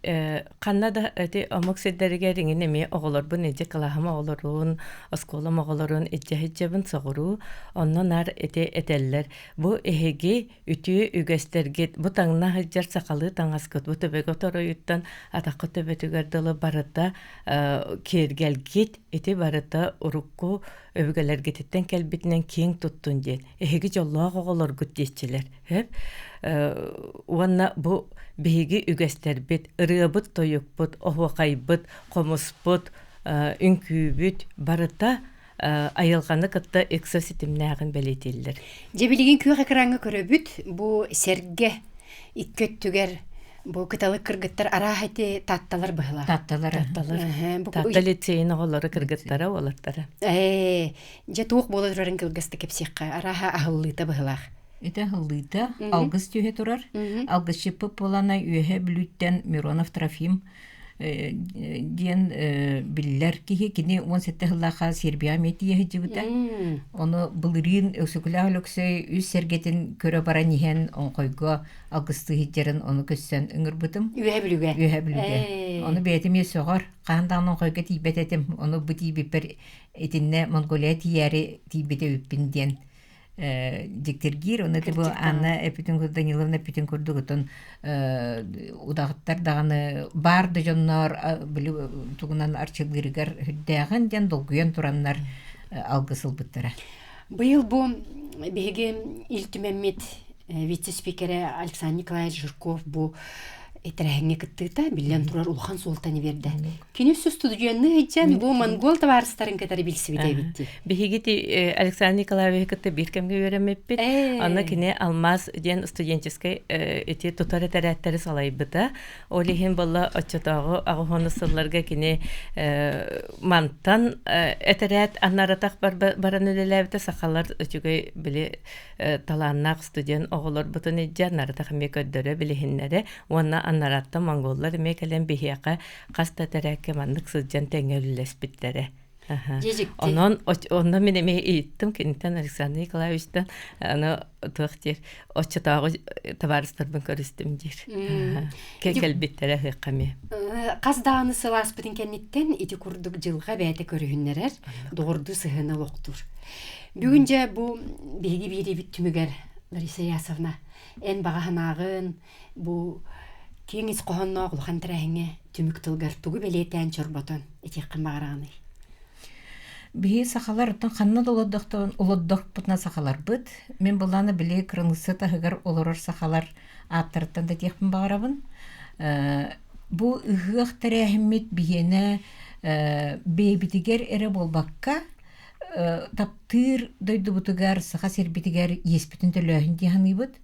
ханна да эти омук сирдэригэр иҥин эмиэ оҕолорбун илдьэ кылааһым оҕолорун, оскуолам оҕолорун илдьэ сылдьабын соҕуруу. Онно наар ити этэллэр. Бу эһиги үтүө үгэстэргит, бу таҥна сылдьар сахалыы таҥаскыт, бу төбөҕө торуйуттан атахха төбөтүгэр дылы барыта киэргэлгит, ити барыта урукку өбүгэлэргититтэн кэлбитинэн киэҥ туттун диэн. Эһиги дьоллоох оҕолоргут диэччилэр. Сөп. Уонна бу биһиги үгэстэрбит, ырыабыт-тойукпут, оһуохайбыт, хомуспут, үҥкүүбүт барыта айылҕаны кытта ыкса ситимнээҕин бэлиэтииллэр. Дьэ билигин күөх экраҥҥа көрөбүт бу сэргэ икки өттүгэр бу кыталык кыргыттар арааһа ити таатталар быһылаах. Таатталар. Таатталар. Таатта лицейин оҕолоро кыргыттара уолаттара. Ээ, дьэ туох буола турарын кылгастык кэпсиэххэ. Арааһа аһыллыыта быһылаах. Ити аһыллыыта алгыс түһэ турар. Алгысчыппыт буолана Үөһэ Бүлүүттэн Миронов Трофим диэн биллэр киһи. Кини 17 сыллаахха Сербияҕа эмиэ тиийэ сылдьыбыта. Ону былырыын Өксөкүлээх Өлөксөй үс сэргэтин көрө баран иһэн оҥхойго алгыстыы сылдьарын ону көссөн ыҥырбытым. Үөһэ Бүлүүгэ. Үөһэ Бүлүүгэ. Ону бэйэтим эмиэ сөҕөр. Хаһан даҕаны оҥхойго тиийбэт этим. Ону бу тиийбиппэр итиннэ Монголия тиийээри тиийбитэ эбиппин диэн дьиктиргиир. Ону бу Анна эппитин курдук, Даниловна эппитин курдук, отон удаҕаттар даҕаны баар да дьоннор били тугунан арчылыырыгар үрдээҕин диэн долгуйан тураннар алгыс ылбыттара. Быйыл бу биһиги Ил Түмэммит вице-спикерэ Александр Николаевич Жирков бу тэрээһиҥҥэ кыттыыта биллэн турар улахан суолтаны биэрдэ. Кини үс студенны сылдьан бу монгол табаарыстарын кытары билсибит эбит дии. Биһиги Александр Николаевич кытта биир кэмҥэ үөрэммиппит. Онно кини Алмаз диэн студенческай ити тутар этэрээттэри салайбыта. Ол иһин буолла оччотооҕу аҕыс сылларга кини мантан этэрээт анаратах баран үлэлээбитэ сахалар үчүгэй били талааннаах студент оҕолорбутун илдьэ анаратах эмиэ көрдөрө билиһиннэрэ уонна анараттан монголлар эмиэ кэлэн биһиэхэ хас да тэрээккэ маннык сылдьан тэҥҥэ үлэлэспиттэрэ. Онон онно мин эмиэ ыйыттым киниттэн Александр Николаевичтан аны туох диир оччотооҕу табаарыстарбын көрүстүм диир. Кэлбиттэрэ ыһыахха эмиэ. Хас даҕаны сыл ааспытын кэнниттэн ити курдук дьылҕа бэйэтэ көрүһүннэрэр, доҕордуу сыһыана олохтуур. Бүгүн дьэ бу биһиги биэриибит түмүгэр Лариса Ясовна эн баҕа санааҕын бу киэҥ ис хоһоонноох улахан тэрээһиҥҥэ түмүк тылгар тугу бэлиэтээн чорботон этиэххин баҕараҕыный? Биһи сахалар оттон ханна да олордохпутуна сахаларбыт. Мин былаана били кыраныысса таһыгар олорор сахалар ааттарыттан да этиэхпин баҕарабын. Бу ыһыах тэрээһиммит биһиэнэ бэйэбитигэр эрэ буолбакка таптыыр дойдубутугар, саха сирбитигэр иэспитин төлөөһүн дии саныыбыт.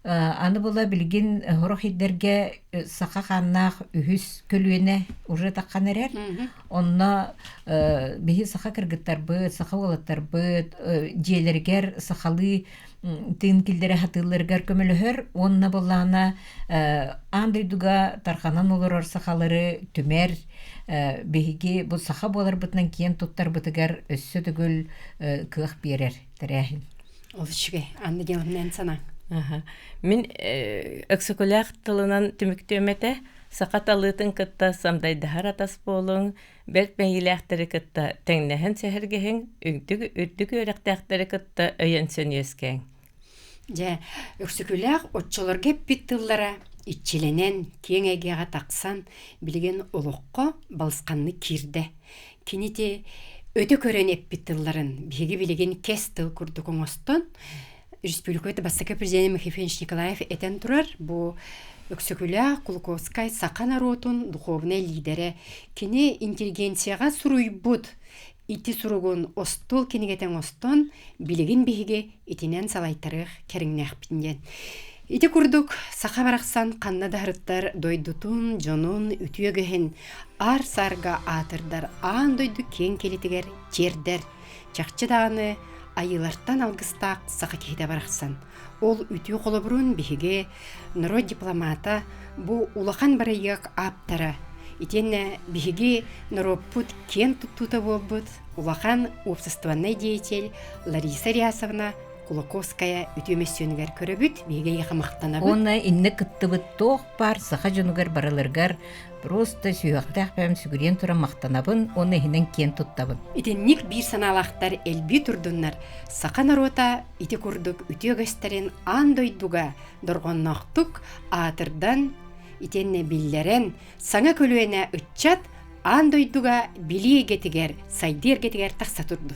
Аны була билигин сорох ирдэргэ саха хааннаах үһүс көлүөнэ уже таххан эрэр. Онно биһи саха кыргыттарбыт, саха уолаттарбыт дьиэлэригэр сахалыы тыын киллэрэ сатыылларыгар көмөлөһөр уонна буоллаҕына аан дойдуга тарҕанан олорор сахалары түмэр биһиги бу саха буоларбытынан киэн туттарбытыгар өссө төгүл кыах биэрэр тэрээһин. Ол үчүгэй. Анна Георгиевна санааҥ. Мин Өксөкүлээх тылынан түмүктүөм этэ. Саха талыытын кытта самдайдаһар атас буолуҥ, бэрт мэйиилээхтэри кытта тэҥнэһэн сэһэргэһиҥ, үрдүк, үрдүк үөрэхтээхтэри кытта өйөнсөн үөскээҥ. Дьэ, Өксөкүлээх оччолорго эппит тыллара иччилэнэн, киэҥ эйгэҕэ тахсан, билигин олоххо балысханнык киирдэ. Кини ити өтө көрөн эппит тылларын биһиги билигин кэс тыл курдук оҥостон, республика бастакы президенэ Михаил Ефимович Николаев этэн турар, бу Өксөкүлээх Кулаковскай саха норуотун духовнай лиидэрэ. Кини интеллигенцияҕа суруйбут ити суругун остуол кинигэтэ оҥостон, билигин биһиги итинэн салайтарыах кэриҥнээхпит диэн. Ити курдук саха барахсан ханна да һырыттар дойдутун, дьонун үтүө үгэһин аар-саарга аатырдар аан дойду киэҥ килитигэр тиэрдэр. Чахчы даҕаны айыылартан алгыстаах саха киһитэ барахсан. Ол үтүө холобурун биһиги норуот дипломата бу улахан бырайыак ааптара итиэннэ биһиги норуоппут киэн туттуута буолбут улахан уопсастыбаннай деятель Лариса Рясовна Кулаковская үтүө мөссүөнүгэр көрөбүт, биһиги эйиэхэ махтанабыт. Уонна иннэ кыттыбыт туох баар саха дьонугар барыларыгар просто сүһүөхтээх бэйэм сүгүрүйэн туран махтанабын уонна иһинэн киэн туттабын. Итинник биир санаалаахтар элбии турдуннар, саха норуота ити курдук үтүө үгэстэрин аан дойдуга дорҕоонноохтук аатырдан, итиэннэ биллэрэн, саҥа көлүөнэ ыччат аан дойдуга билии эйгэтигэр, сайдыы эргэтигэр тахса турдун.